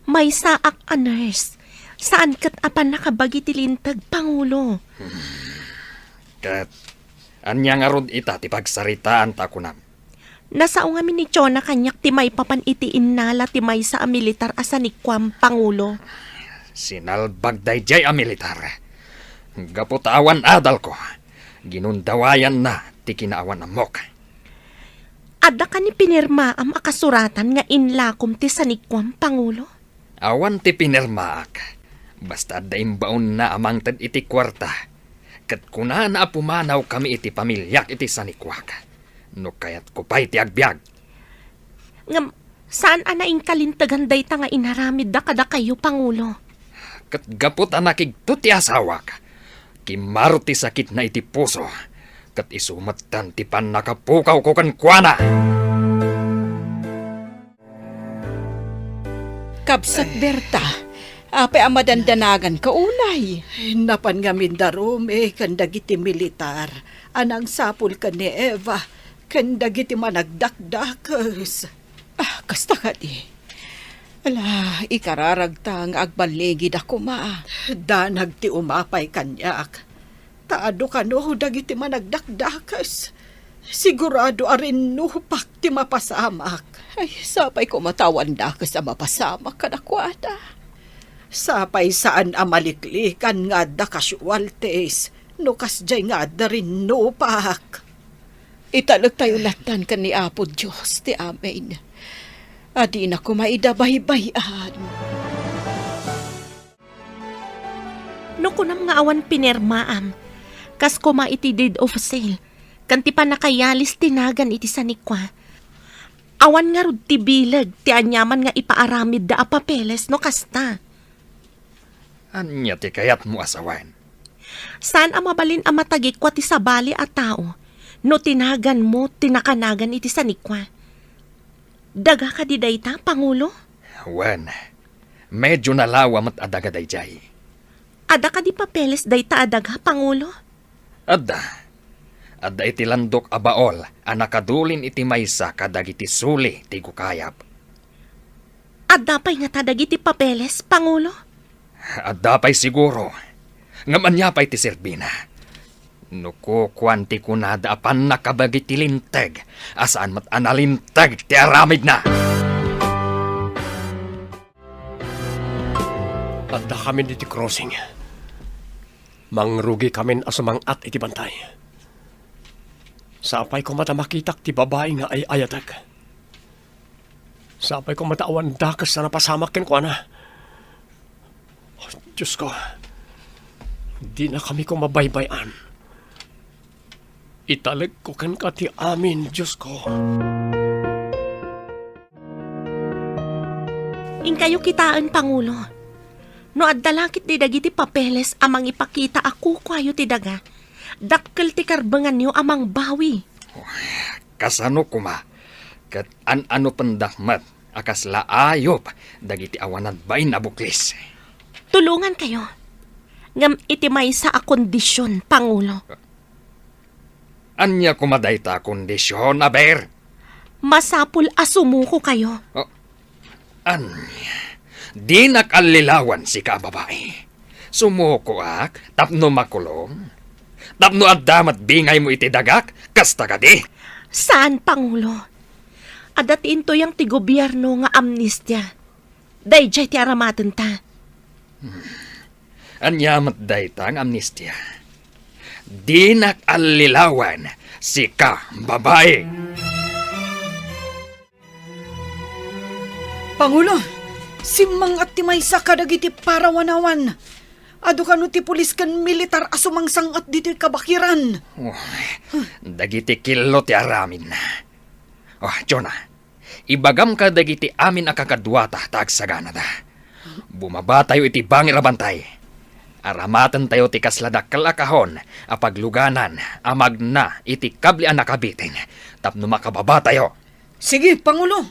Maysaak a nurse. Saan ket a pannakabagi ti linteg, Pangulo. Ket ania ngarud ita ti pagsaritaanta a kunam? Nasao ngamin ni Chona kaniak ti maipapan iti innala ti maysa a militar a sanikuam, Pangulo. Sinalbag daydiay a militar. Gapu ta awan adalko, ginundawayanna ti kinaawan-ammok. Adda kani pinirmaam a kasuratan nga inlakom ti sanikuam, Pangulo? Awan ti pinirmaak. Basta adda imbaonna a mangted iti kuarta. Ket kunana a pumanawkami iti pamiliak iti sanikuak. No kayatko pay ti agbiag. Ngem, saan a naingkalintegan dayta nga inaramidda kadakayo, Pangulo? Ket gapu ta nakigto ti asawak, kimmaro ti sakitna iti puso, ket isu metten ti pannakapukawko kenkuana. Kabsat Berta, apay a madandanaganka unay? Napan ngamin da Romy ken dagiti militar a nangsapul ken ni Eva ken dagiti managdakdakes. Ah, kasta kadi. Ala, ikararagta nga agballigida koma. Danag ti umapay kaniak. Ta adu kano dagiti managdakdakes. Sigurado a rinnupak ti mapasamak. Ay, sapay koma ta awan dakes a mapasamak kadakuada. Sapay saan a maliklikan nga adda casualties no kasdiay nga adda rinnupak. Italektayo lattan ken ni Apo Dios ti amin a dina koma ida baybay-an. No kunam nga awan pinirmaam, kas koma iti deed of sale, ken ti pannakayalis ti nagan iti sanikua, awan ngarud ti bileg ti aniaman nga ipaaramidda a papeles no kasta. Ania ti kayatmo a sawen? Saan a mabalin a matagikua ti sabali a tao no ti naganmo ti nakanagan iti sanikua. Daga kadi dayta, Pangulo? Wen, medyo nalawa met a daga daydiay. Adda kadi papeles dayta a daga, Pangulo? Adda. Adda iti landok a baol a nakadulin iti maysa kadagiti suli ti gukayab. Adda pay ngata dagiti papeles, Pangulo? Adda pay siguro. Ngem ania pay ti serbina? No kukuan ti kunada a pannakabagi ti linteg a saan met a nalinteg ti aramidna. Addakamin iti crossing. Mangrugikamin a sumang-at iti bantay. Sapay koma ta makitak ti babai nga ay-ayatek. Sapay koma ta awan dakes a napasamak kenkuana. Oh, Diosko, dinakami koma baybay-an. Italekko kenka ti amin, Diosko. Inkayo kitaen, Pangulo. No adda la ketdi dagiti papeles a mangipakita a kukuayo ti daga, dakkel ti karbenganyo a mangbawi. Kasano koma? Ket an-anopendak met a kasla ayup dagiti awan nagbain a buklis. Tulongankayo. Ngem iti maysa a kondision, Pangulo. Ania koma dayta a kondision, aber? Masapul a sumukokayo. Oh, ania? Dinak allilawan sika a babai. Sumukoak tapno makulong? Tapno adda met bingaymo iti dagak? Kasta kadi? Saan, Pangulo. Adda ti intuyang ti gobierno nga amnistia. Daydiay ti aramatenta. Ania met dayta nga amnistia? Dinak allilawan, sika, babai! Pangulo, simmang-at ti maysa kadagiti parawanawan. Adu kano ti pulis ken militar a sumangsang-at ditoy kabakiran? Oh, dagiti killo ti aramidna. Oh, Jonah, ibagam kadagiti amin a kakaduata ta agsaganada. Bumabatayo iti bangir a bantay. Aramatentayo ti kasla dakkel a kahon a pagluganan a magna iti kable a nakabitin tapno makababatayo. Sige, Pangulo.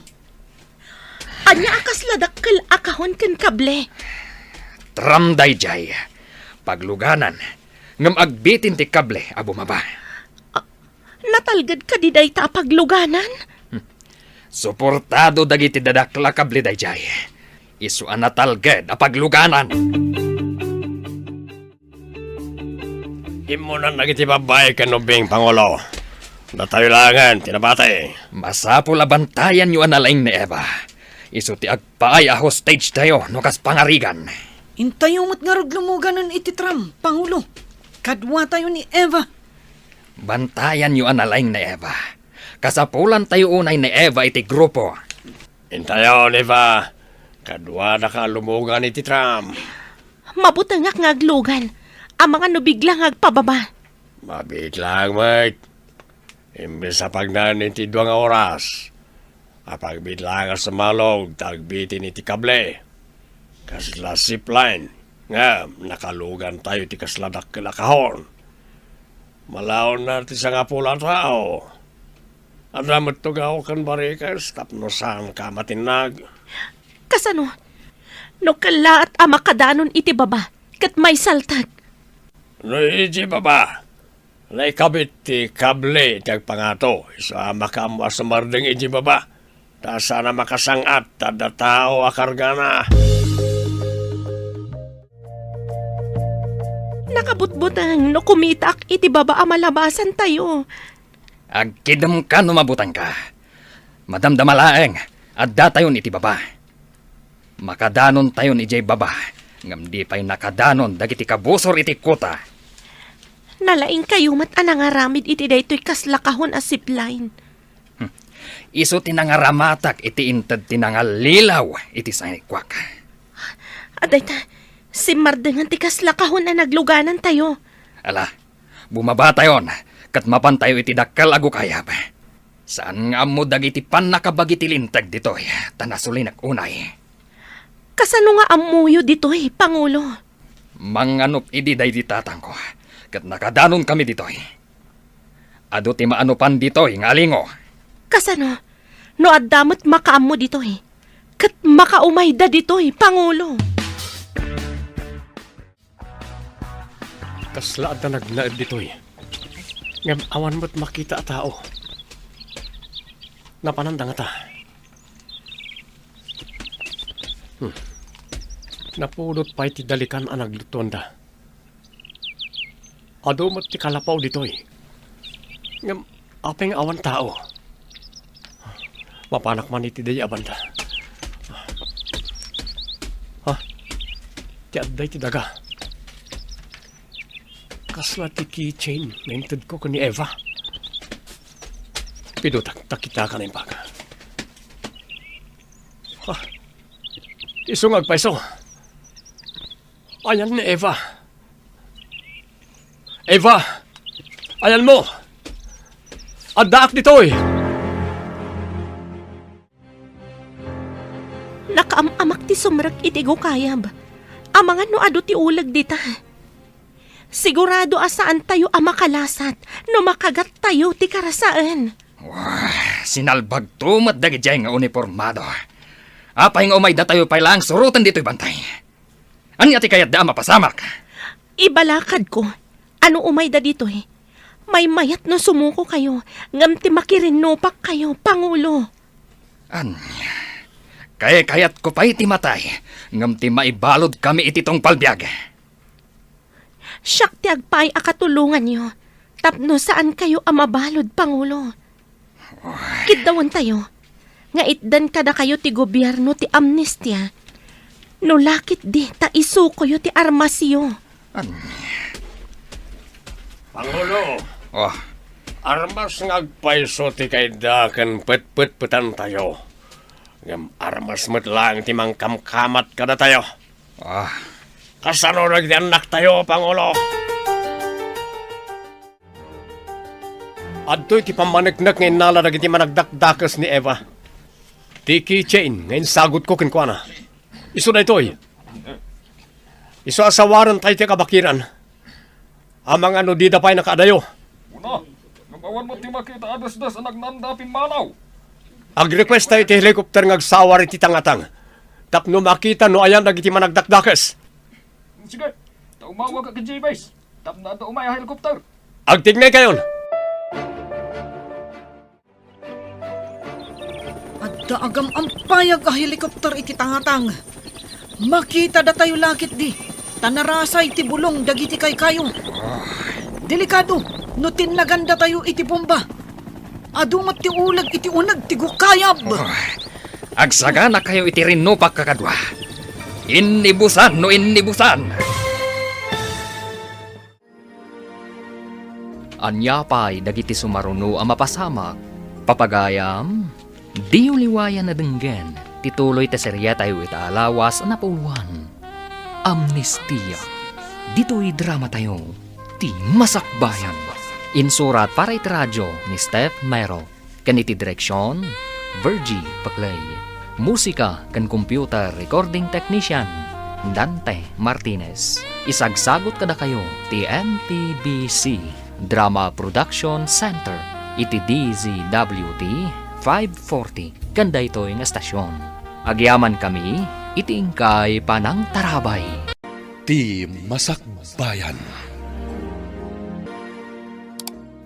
Ania a kasla dakkel a kahon ken kable? Tram daydiay. Pagluganan, ngem agbitin ti kable a bumaba. Ah, natalged kadi dayta a pagluganan? Hmm. Suportado dagiti dadakkel a kable daydiay. Isu a natalged a pagluganan. Immunan dagiti babbai ken ubbing, Pangulo. Datayo laengen ti nabati. Masapul a bantayanyo a nalaing ni Eva. Isu ti agpaay a hostage tayo no kas pangarigan. Intayo met ngarud lumuganen iti tram, Pangulo. Kaduatayo ni Eva. Bantayanyo a nalaing ni Eva. Kasapulantayo unay ni Eva iti grupo. Intayon, Eva. Kaduadaka a lumugan iti tram. Mabutengak nga aglugan. Amangan no bigla nga agpababa. Mabiit laeng met. Imbes a pagnaen iti dua nga oras, apagbiit laeng a sumalog ta agbitin iti kable. Kasla zipline. Ngem nakalugantayo iti kasla dakkel a kahon. Malaonna ti sangapulo a tao. Adda met tugaw ken barikes tapno saanka a matinnag. Kasano? No kellaat a makadanon iti baba, ket maisaltek. No idiay baba, naikabit ti kable iti agpangato, isu a makaammo a sumardeng idiay baba, ta saan a makasang-at ta adda tao a kargana. Nakabutbuteng no kumitaak iti baba a malabasantayo. Agkidemka no mabutengka. Madamdama laeng, addatayon iti baba. Makadanontayon idiay baba, ngem di pay nakadanon dagiti kabusor iti kuta. Nalaingkayo met a nangaramid iti daytoy kasla kahon a zipline. Hmm. Isu ti nangaramatak iti inted ti nangallilaw iti sanikuak. Adayta, simmardengan ti kasla kahon a nagluganantayo. Ala, bumabatayon, ket mapantayo iti dakkel a gukayab. Saan nga ammo dagiti pannakabagi ti linteg ditoy, ta nasulinek unay. Kasano nga ammoyo ditoy, Pangulo? Manganup idi daydi tatangko, ket nakadanonkami ditoy. Adu ti maanupan ditoy nga alingo. Kasano? No adda met makaammo ditoy, ket makaumayda ditoy, Pangulo. Kasla adda nagnaed ditoy. Ngem awan met makita a tao. Napananda ngata? Hmm. Napudot pay ti dalikan a nagluttuanda. Adu met ti kalapaw ditoy. Ngem apay nga awan tao? Mapanak man iti daydi a banda. Ha? Ti adda iti daga. Kasla ti keychain nga intedko ken ni Eva. Pidutak, ta kitaak a naimbag. Ha? Isu nga agpayso. Ayan ni Eva. Eva! Ayanmo! Addaak ditoy! Nakaam-amak ti sumrek iti gukayab. Amangan no adu ti uleg dita. Sigurado a saantayo a makalasat no makagattayo ti karasaen. Wah, sinalbagto met dagidiay nga unipormado. Apay nga umaydatayo pay laeng suroten ditoy bantay? Ania ti kayatda a mapasamak? Ibalakadko, a no umayda ditoy, maymayat no sumukokayo, ngem ti makirinnupakkayo, Pangulo. Ania? Kaykayatko pay ti matay, ngem ti maibaludkami iti tungpal biag. Siak ti agpaay a katulonganyo tapno saankayo a mabalud, Pangulo. Kiddawentayo nga itdan kadakayo ti gobierno ti amnestia. No la ketdi ta isukoyo ti armasyo. An- Pangulo, Oh, armas nga agpayso ti kayatda ken petpetpetantayo. Ngem armas met laeng ti mangkamkamat kadatayo. Ah, Kasano dagiti annaktayo, Pangulo? Adtoy ti pammaneknek nga innala dagiti managdakdakes ni Eva. Ti keychain nga insagutko kenkuana. Isu daytoy. Isu a sawarentayo ti kabakiran. Amangan no dida pay nakaadayo. Una, ngem awan met ti makita a dasdas a nagnanda a pimmanaw. Agrequest tayo ti helicopter nga agsawar iti tangatang tapno makita no ayan dagiti managdakdakes. Sige, ta umawag ka ken J-Base tapno adda umay a helicopter. Agtignay kayon. Adda agam-ampayag a helicopter iti tangatang. Makita datayo la ketdi, ta narasay ti bulong dagiti kaykayo. Delikado no tinnagan datayo iti bomba. Adu met ti uleg iti uneg ti gukayab. Agsaganakayo iti rinnupak, kakadua. Innibusan no innibusan! Ania pay dagiti sumaruno a mapasamak? Papagayam, diyo liwayan a denggen ti tuloy ti serietayo ita a lawas a napauluan, Amnestia. Ditoy dramatayo, ti Masakbayan. Insurat para iti radio ni Steph Mero. Ken iti direksion, Virgie Paclay. Musika ken computer recording technician, Dante Martinez. Isagsagut kadakayo ti M P B C Drama Production Center iti D Z W T five forty ken daytoy nga estasion. Agyamankami iti inkay panangtarabay. Ti Masakbayan.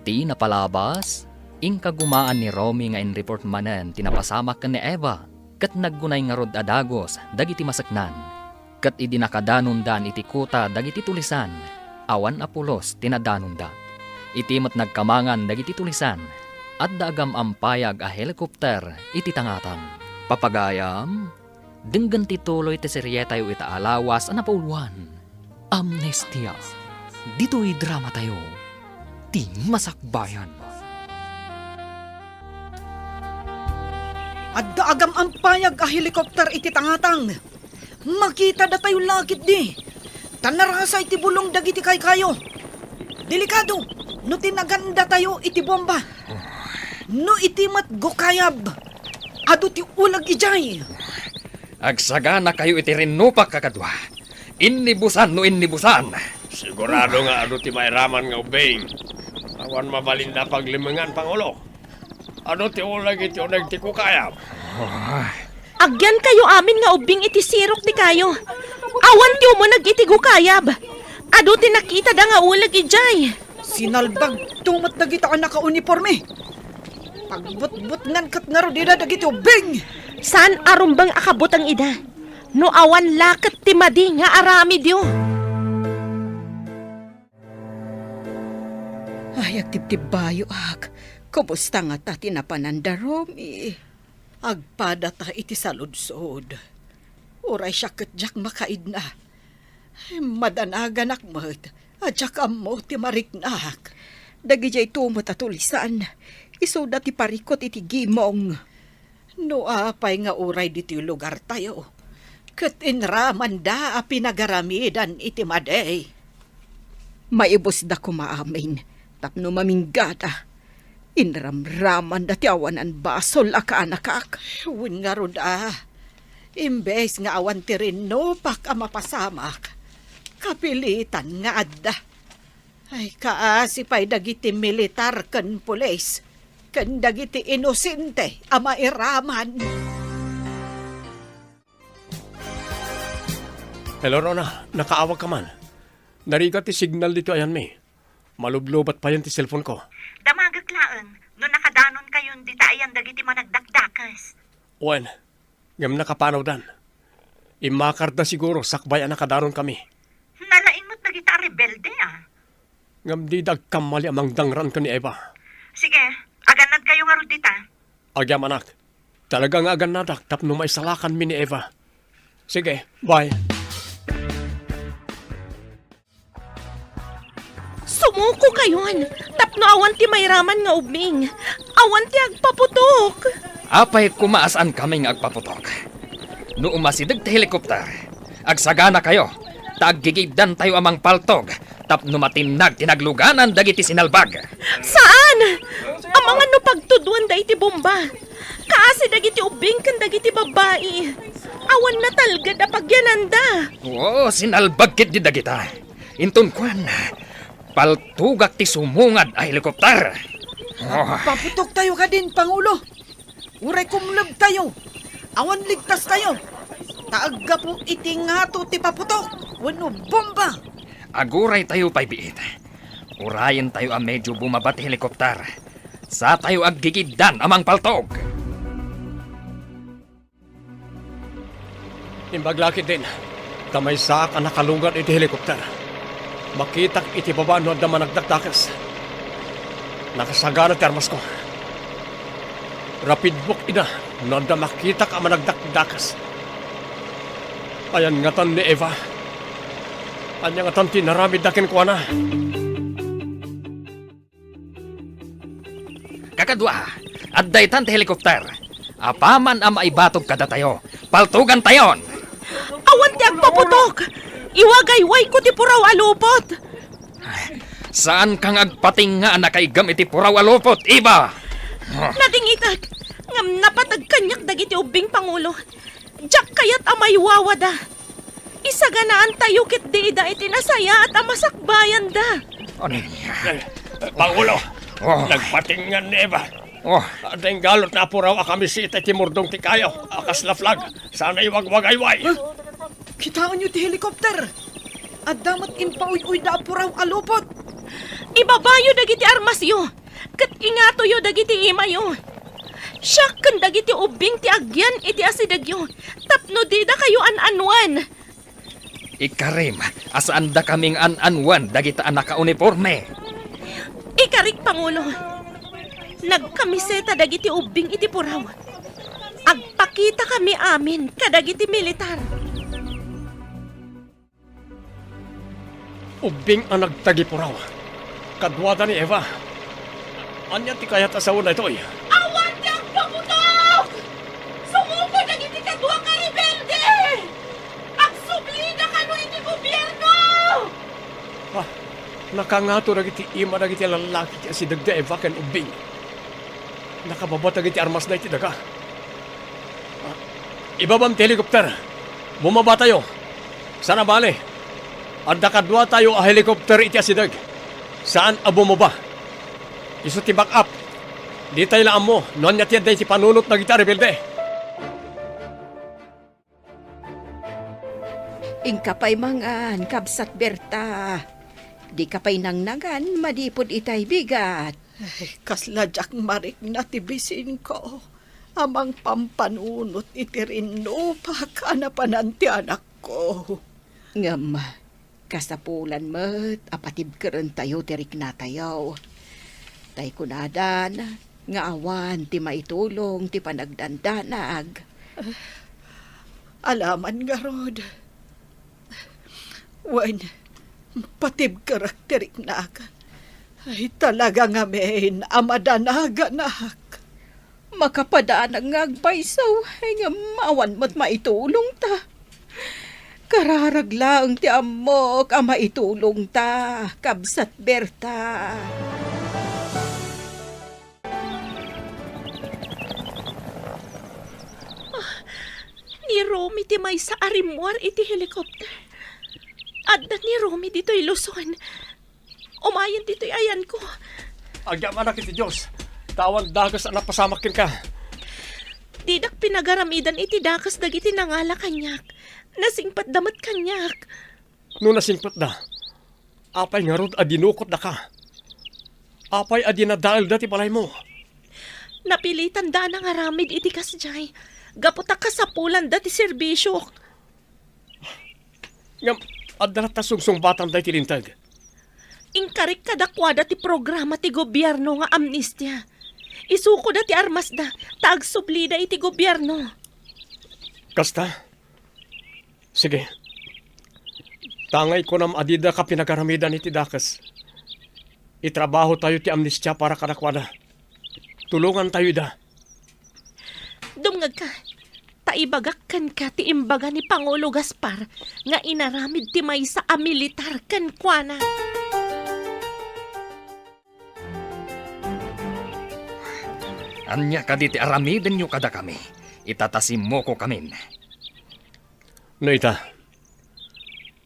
Ti napalabas, inkagumaan ni Romy nga in-report manen ti napasamak ken ni Eva, ket naggunay ngarud a dagus dagiti maseknan. Ket idi nakadanondan iti kuta dagiti tulisan, awan a pulos ti nadanonda. Iti met nagkamangan dagiti tulisan, adda agam-ampayag a helicopter iti tangatang. Papagayam, denggen ti tuloy ti serietayo ita a lawas a napauluan, Amnestia. Ditoy dramatayo, ti Masakbayan. Adda agam-ampayag a helikopter iti tangatang. Makita datayo la ketdi, ta narasay ti bulong dagiti kaykayo. Delikado no tinnagan datayo iti bomba. No iti met gukayab, adu ti uleg idiay. Agsaganakayo iti rinnupak, kakadua. Innibusan no innibusan. Sigurado nga adu ti mairaman nga ubbing. Awan mabalinda a paglimengan, Pangulo. Adu ti uleg iti uneg ti gukayab. Agyankayo amin nga ubbing iti sirok ti kayo. Awan ti umuneg iti gukayab. Adu ti nakitada nga uleg idiay. Sinalbagto met dagita a nakauniporme. Pagbutbutngan ket ngarud ida dagiti ubbing. Saan a rumbeng a kabuteng ida. No awan la ket ti madi nga aramidyo. Ay, agtibtibbayoak. Kumusta ngata ti napananda, Romy? Agpadata iti saludsod. Uray siak ket diak makaidna. Ay, madanaganak met a diak ammo ti mariknak. Dagidiay tumot a tulisan, isuda ti parikut iti gimong. No apay nga uray ditoy lugartayo, ket inramanda a pinagaramidan iti madi. Maibusda koma amin tapno maminggada. Inramramanda ti awanan basol a kaanakak. Wen ngarud a, imbes nga awan ti rinnupak a mapasamak, kapilitan nga adda. Ay, kaasi pay dagiti militar ken pulis, ken dagiti inosente a mairaman. Hello, Rona. Nakaawag ka man? Narigat ti signal ditoy ayanmi. Malublobat payen ti cellphone ko. Damagek laeng no nakadanonkayon dita ayan dagiti managdakdakes. Wen, ngem nakapanawdan. Immakarda siguro sakbay a nakadanonkami. Nalaing met dagita a rebelde, a. Ngem dida agkammali a mangdangran ken ni Eva. Sige, agannadkayo ngarud dita. Agyamanak. Talaga nga agannadak tapno maisalakanmi ni Eva. Sige, bye. Sumukokayon tapno awan ti mairaman nga ubbing. Awan ti agpaputok. Apay koma a saankami nga agpaputok? No umasideg ti helikopter, agsaganakayo. ta aggigiddantayo a mangpaltog tapno matinnag ti nagluganan dagiti sinalbag. Saan! Amangan no pagtudwanda iti bomba. Kaasi dagiti ubbing ken dagiti babbai. Awan natalged a pagyananda. Oo, sinalbag ketdi dagita. Inton kuan, paltugak ti sumungad a helikopter. Oh. Paputoktayo kadin, Pangulo. Uray kumlebtayo, awan ligtastayo. Ta aggapu iti ngato ti paputok wenno bomba. Aguraytayo pay biit. Urayentayo a medio bumaba ti helikopter. Satayo aggigiddan a mangpaltog. Imbag la ketdin, ta maysaak a nakalugad iti helikopter. Makitak iti baba no adda managdakdakes. Nakasagana ti armasko. Rapidbok ida no adda makitak a managdakdakes. Ayan ngatan ni Eva? Ania ngatan ti inaramidda kenkuana? Kakadua, adda itan ti helikopter. Apaman a maibatog kadatayo, paltugantayon! Awan ti agpaputok! Iwagaywayko ti puraw a lupot! Saanka nga agpatingnga a nakaigam iti puraw a lupot, Eva? Nadingitak, ngem napateg kaniak dagiti ubbing, Pangulo. Diak kayat a maiwawada. Isaganaantayo ketdi ida iti nasayaat a masakbayanda. Ano? Eh, Pangulo, Oh. nagpatingnga ni Eva. Oh. Adda inggalud nga puraw a kamiseta iti murdong ti kayo a kasla flag. Sana iwagwagayway. Huh? Kitaenyo ti helikopter. Adda met impauyuyda a puraw a lupot. Ibabayo dagiti armasyo. Ket ingatoyo dagiti imayo. Siak ken dagiti ubbing ti agyan iti asidegyo tapno didakayo an-annuan. Ikarim a saandakami nga an-annuan dagita a nakauniporme. Ikarik, Pangulo. Nagkamiseta dagiti ubbing iti puraw. Agpakitakami amin kadagiti militar. Ubbing a nagtagipuraw. Kaduada ni Eva. Ania ti kayat a sao daytoy? Awan ti agpaputok! Sumuko dagiti kadua ka rebelde! Agsublida kano iti gobierno! Ah, nakangato dagiti ima dagiti lallaki ti asideg da Eva ken ubbing. Nakababa dagiti armasda iti daga. Ah, ibabam ti helikopter. Bumabatayo. Sana bale, adda kaduatayo a helikopter iti asideg. Saan a bumaba. Isu ti backup. Ditay la ammo no ania ti adda iti panunot dagiti a rebelde. Inka pay mangan, kabsat Berta. Dika pay nangnangan manipud itay bigat. Ay, kasla diak marikna ti bisinko a mangpampanunot iti rinnupak a napanan ti anakko. Ngem, kasapulan met a patibkerentayo ti riknatayo. Tay kunadan nga awan ti maitulong ti panagdandanag. Alaman ngarud. Wen, patibkerek ti riknak. Ay, talaga ngamin a madanaganak. Makapadanag nga agpayso, ngem awan met maitulongta. Kararag laeng ti ammok a maitulongta, kabsat Berta. Ah, ni Romy ti maysa a rimmuar iti helicopter. Adda ni Romy ditoy Luzon. Umayen ditoy ayanko. Agyamanak iti Dios, ta awan dakes a napasamak kenka. Didak pinagaramidan iti dakes dagiti nangala kaniak. Nasingpetda met kaniak. No nasingpetda, apay ngarud a dinukotdaka? Apay a dinadaelda ti balaymo? Napilitanda a nangaramid iti kasdiay, gapu ta kasapulanda ti serbisiok. Ngem, adda latta sungsungbatanda iti linteg. Inkarik kadakuada ti programa ti gobierno nga amnestia. Isukoda ti armasda, ta agsublida iti gobierno. Kasta? Sige. Tangay kunam a didaka pinagaramidan iti dakes. Itrabahotayo ti amnestia para kadakuada. Tulongantayo ida. Dumngegka. Ta ibagak kenka ti imbaga ni Pangulo Gaspar nga inaramid ti maysa a militar kenkuana. Ania kadi ti aramidenyo kadakami? Ita ta simmukokamin. No ita,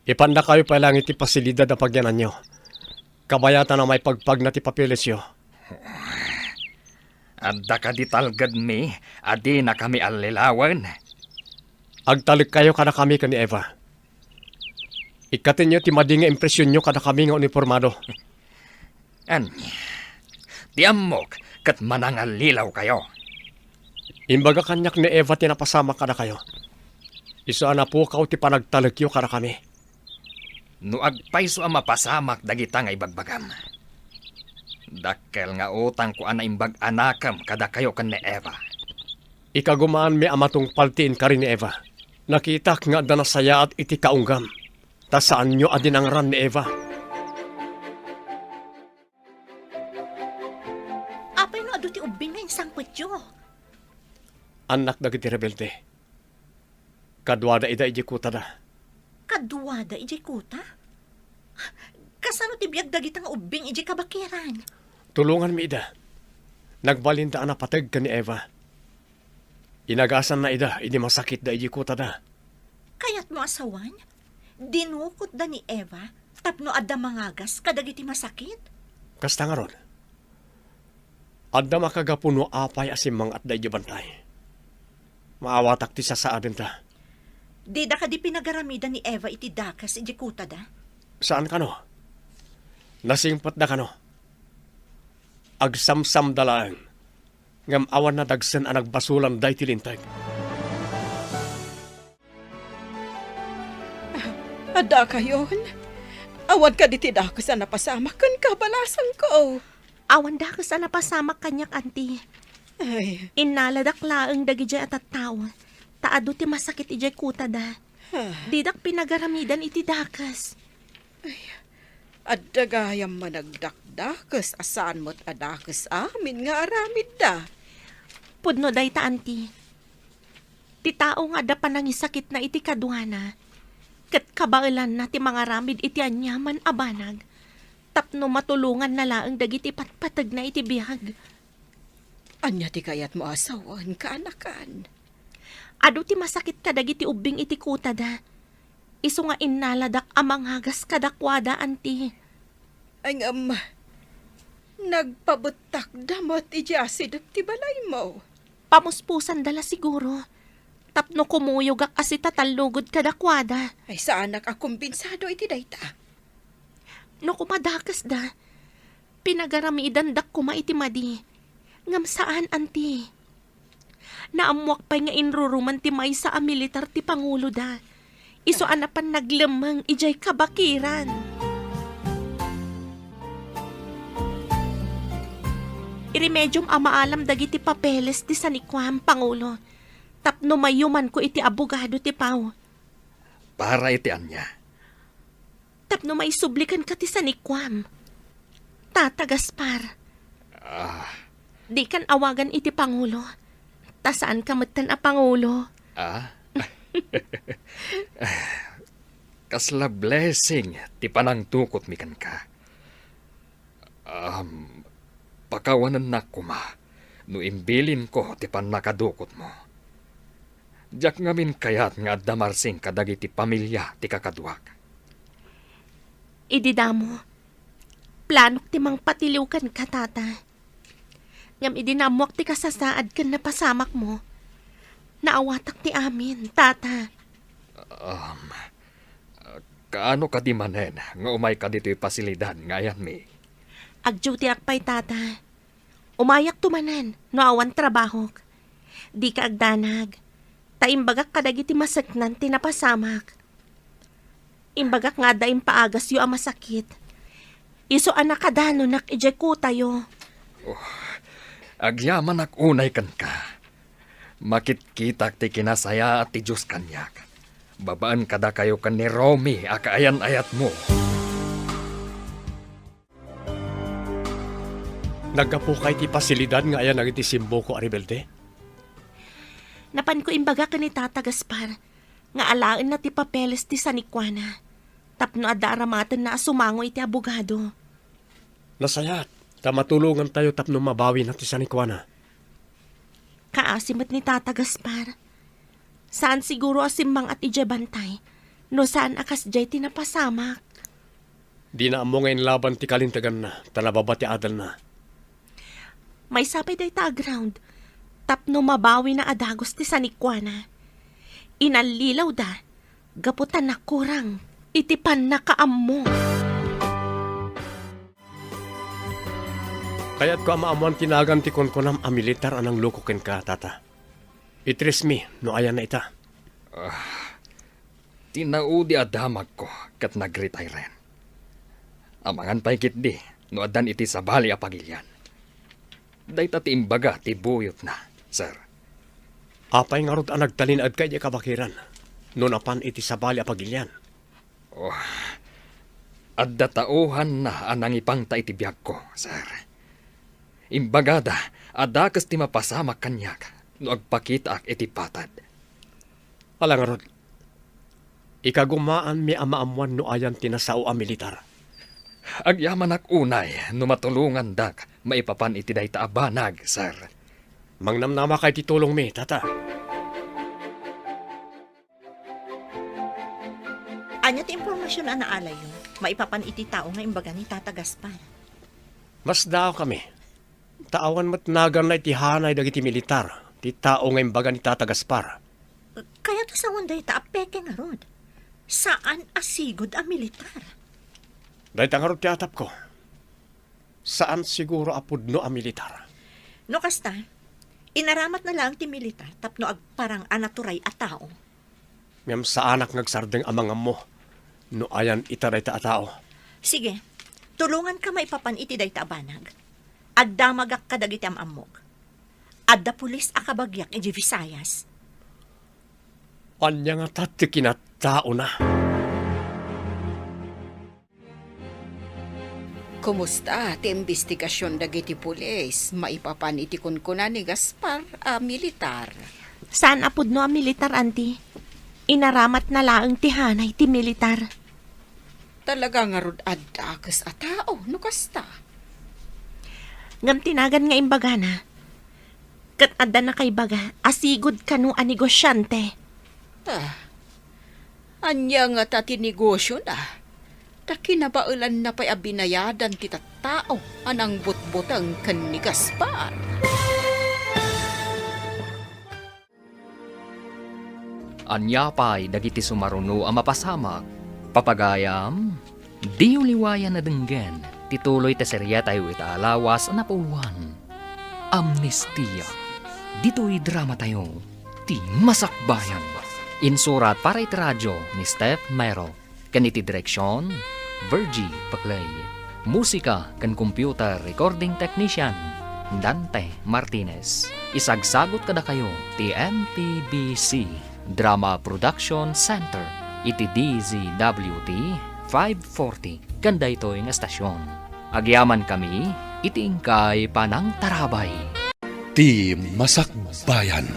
ipannakayo pay laeng iti pasilidad a pagyananyo. Kabayatan a maipagpagna ti papelesyo. Adda kadi talgedmi a dinakami allilawen? Agtalekkayo kadakami ken ni Eva. Ikkatenyo ti madi nga impresionyo kadakami nga unipormado. Ania? Ti ammok ket manangallilaw kayo. Imbaga kaniak ni Eva ti napasamak kadakayo. Isu a napukaw ti panagtalekyo kadakami. No agpayso a mapasamak dagita nga ibagbagam, dakkel nga utangko a naimbag a nakem kadakayo ken ni Eva. Ikagumaanmi a matungpal ti inkari ni Eva. Nakitak nga adda nasayaat iti kaunggam, ta saanyo a dinangran ni Eva. Apay no adu ti ubbing nga insangpetyo? Annak dagiti rebelde. Kaduada ida idiay kutada. Kaduada idiay kuta? Kasano ti biag dagita nga ubbing idiay kabakiran? Tulonganmi ida. Nagbalinda a napateg ken ni Eva. Inagasanna ida idi masakitda idiay kutada. Kayatmo a sawen? Dinukotda ni Eva tapno adda mangagas kadagiti masakit? Kasta ngarud, adda makagapu no apay a simmangatda idiay bantay. Maawatak ti sasaadenda. Dida kadi pinagaramidan ni Eva iti dakes idiay kutada? Saan kano. Nasingpetda kano. Agsamsamda laeng. Ngem awan nadagsen a nagbasolan daytoy linteg. Adda kayon? Awan kadi ti dakes a napasamak ken kabalasanko? Awan dakes a napasamak kaniak, Anti. Ay. Innaladak laeng dagidiay a tattao, ta adu ti masakit idiay kutada. Ah. Didak pinagaramidan iti dakes. Ay, adda gayam managdakdakes a saan met a dakes amin nga aramidda. Pudno dayta, Anti. Ti tao nga adda panangisakitna iti kaduana, ket kabaelanna ti mangaramid iti aniaman a banag, tapno matulonganna laeng dagiti patpategna iti biag. Ania ti kayatmo a sawen, kaanakan? Adu ti masakit kadagiti ubbing iti kutada. Isu nga innaladak a mangagas kadakuada, Anti. Ay, ngem, nagpabettakda met idiay asideg ti balaymo. Pamuspusanda la siguro, tapno kumuyogak a sitatallugod kadakuada. Ay, saanak a kumbinsado iti dayta. No kumadakesda, pinagaramidandak koma iti madi. Ngem saan, Anti. Naammoak pay nga inruruman ti maysa a militar ti panguloda. Isu a napan naglemmeng idiay kabakiran. Iremediom a maalam dagiti papeles ti sanikuam, Pangulo, tapno mayumanko iti abogado ti Pau. Para iti ania? Tapno maisubli kenka ti sanikuam, Tata Gaspar. Ah. Dikan awagan iti pangulo, ta saanka metten a pangulo. Ah? Kasla blessing ti panangdukotmi kenka. Um, pakawanennak koma no imbilinko ti pannakadukotmo. Diak ngamin kayat nga adda marsing kadagiti pamilia ti kakaduak. Idi damo, planok ti mangpatiliw kenka, Tata. Ngem idi naammoak ti kasasaad ken napasamakmo, naawatak ti amin, Tata. Um, kaano kadi manen nga umayka ditoy pasilidad nga ayanmi? Agdutiak pay, Tata. Umayakto manen no awan trabahok. Dika agdanag, ta imbagak kadagiti maseknan ti napasamak. Imbagak nga adda impaagasyo a masakit. Isu a nakadanonak idiay kutayo. Oh, agyamanak unay kenka. Makitkitak ti kinasayaat ti Dios kaniak, babaen kadakayo ken ni Romy a kaayan-ayatmo. Naggapuka iti pasilidad nga ayanag iti simmuko a rebelde? Napanko imbaga ken ni Tata Gaspar nga alaenna ti papeles ti sanikuana tapno adda aramatenna a sumango iti abogado. Nasayaat, ta matulongantayo tapno mabawina ti sanikuana. Kaasi met ni Tata Gaspar. Saan siguro a simmang-at idiay bantay no saan a kasdiay ti napasamak. Dina ammo nga inlaban ti kalinteganna, ta nababa ti adalna. Maysa pay dayta a ground, tapno mabawina a dagus ti sanikuana. Inallilawda gapu ta nakurang iti pannakaammo. Kayatko a maammoan ti nagan ti kunkunam a militar a nangloko kenka, Tata. Itresmi no ayanna ita. Ah, ti naudi a damagko ket nagretire. Amangan pay ketdi no addan iti sabali a pagilian. Dayta ti imbaga ti buyotna, sir. Apay ngarud a nagtalinaedka idiay kabakiran no napan iti sabali a pagilian? Oh, adda tauhanna a nangipangta iti biagko, sir. Imbagada a dakes ti mapasamak kaniak no agpakitaak iti patad. Ala ngarud, ikagumaanmi a maammoan no ayan ti nasao a militar. Agyamanak unay no matulongandak maipapan iti dayta a banag, sir. Mangnamnamaka iti tulongmi, Tata. Ania ti impormasion a naalayyo maipapan iti tao nga imbaga ni Tata Gaspar? Masdaawkami. Ta awan met naganna iti hanay dagiti militar ti tao nga imbaga ni Tata Gaspar. Kayat a sawen dayta a peke ngarud. Saan a sigud a militar. Dayta ngarud ti atapko. Saan siguro a pudno a militar. No kasta, inaramatna laeng ti militar tapno agparang a naturay a tao. Ngem saanak nga agsardeng a mangammo no ayan ita dayta a tao. Sige, tulonganka maipapan iti dayta a banag. Agdamagak kadagiti am-ammok. Adda pulis a kabagiak idiay Visayas. Ania ngata ti kinataona? Kumusta ti imbestigasion dagiti pulis maipapan iti kunkuna ni Gaspar a militar? Saan a pudno a militar, Auntie. Inaramatna laeng ti hanay ti militar. Talaga ngarud a dakes a tao no kasta. Ngem ti nagan nga imbagana, ket adda nakaibaga a sigud kano a negosiante. Ah, ania ngata ti negosiona? Ta kinabaelanna pay a binayadan ti tattao a nangbutbuteng ken ni Gaspar. Ania pay dagiti sumaruno a mapasamak? Papagayam, diyo liwayan a denggen ti tuloy ti serietayo ita a lawas a napauluan, Amnestia. Ditoy dramatayo, Ti Masakbayan. Insurat para iti radio ni Steph Mero. Ken iti direksion, Virgie Paclay. Musika ken computer recording technician, Dante Martinez. Isagsagut kadakayo ti M T B C Drama Production Center iti D Z W T five forty ken daytoy nga estasion. Agyamankami iti inkay panangtarabay. Ti Masakbayan.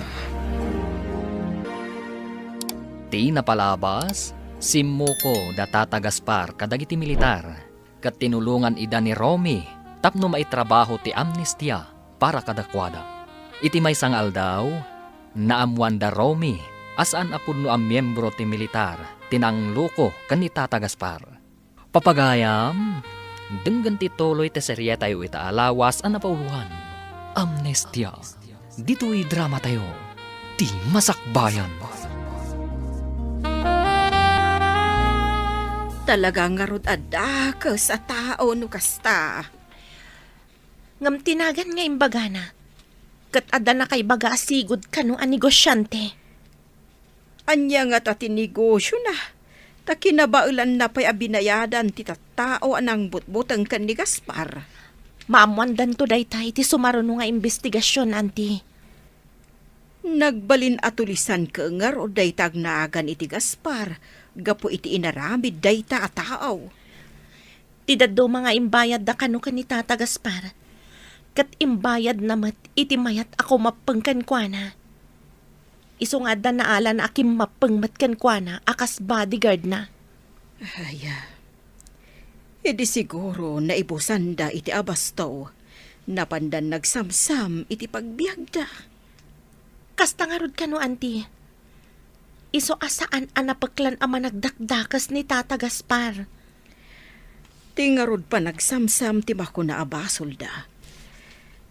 Ti napalabas, simmuko da Tata Gaspar kadagiti militar, ket tinulongan ida ni Romy tapno maitrabaho ti amnestia para kadakuada. Iti maysa nga aldaw, naammoan da Romy a saan a pudno a miembro ti militar ti nangloko ken ni Tata Gaspar. Papagayam, denggen ti tuloy ti serietayo ita a lawas a napauluan, Amnestia. Ditoy dramatayo, Ti Masakbayan. Talaga ngarud a dakes a tao no kasta. Ngem ti nagan nga imbagana, ket adda nakaibaga a sigud kano a negosiante. Ania ngata ti negosiona? Ta kinabaelanna pay a binayadan ti tattao a nangbutbuteng ken ni Gaspar. Maammoandanto dayta iti sumaruno nga imbestigasion, Auntie. Nagbalin a tulisan ket ngarud dayta agnagan iti Gaspar gapu iti inaramid dayta a tao. Ti dadduma nga imbayadda kano ken ni Tata Gaspar, ket imbayadna met iti mayat a kumappeng kenkuana. Isu nga adda naalana a kimmappeng met kenkuana a kas bodyguardna. Ay, idi siguro naibusanda iti abasto, napandan nagsamsam iti pagbiagda. Kasta ngarud kano, Auntie? Isu a saan a napeklan a managdakdakes ni Tata Gaspar. Ti ngarud panagsamsam ti makuna a basolda.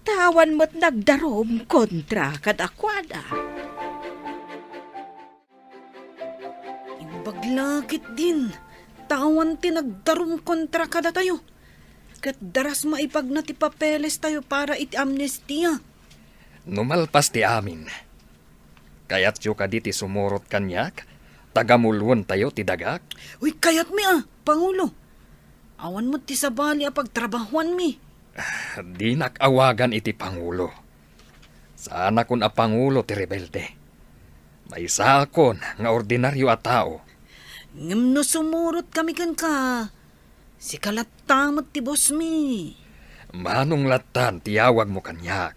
Ta awan met nagdarum kontra kadakuada. Imbag la ketdin, ta awan ti nagdarum kontra kadatayo. Ket daras maipagna ti papelestayo para iti amnestia. No malpas ti amin, kayatyo kadi ti sumurot kaniak? Tagamuloentayo ti dagak? Uy, kayatmi a, Pangulo. Awan met ti sabali a pagtrabahuanmi. Ah, dinak awagan iti Pangulo. Saanakon a pangulo ti rebelde. Maysaakon nga ordinario a tao. Ngem no sumurotkami kenka, sika latta met ti bossmi. Manong lattan ti awagmo kaniak.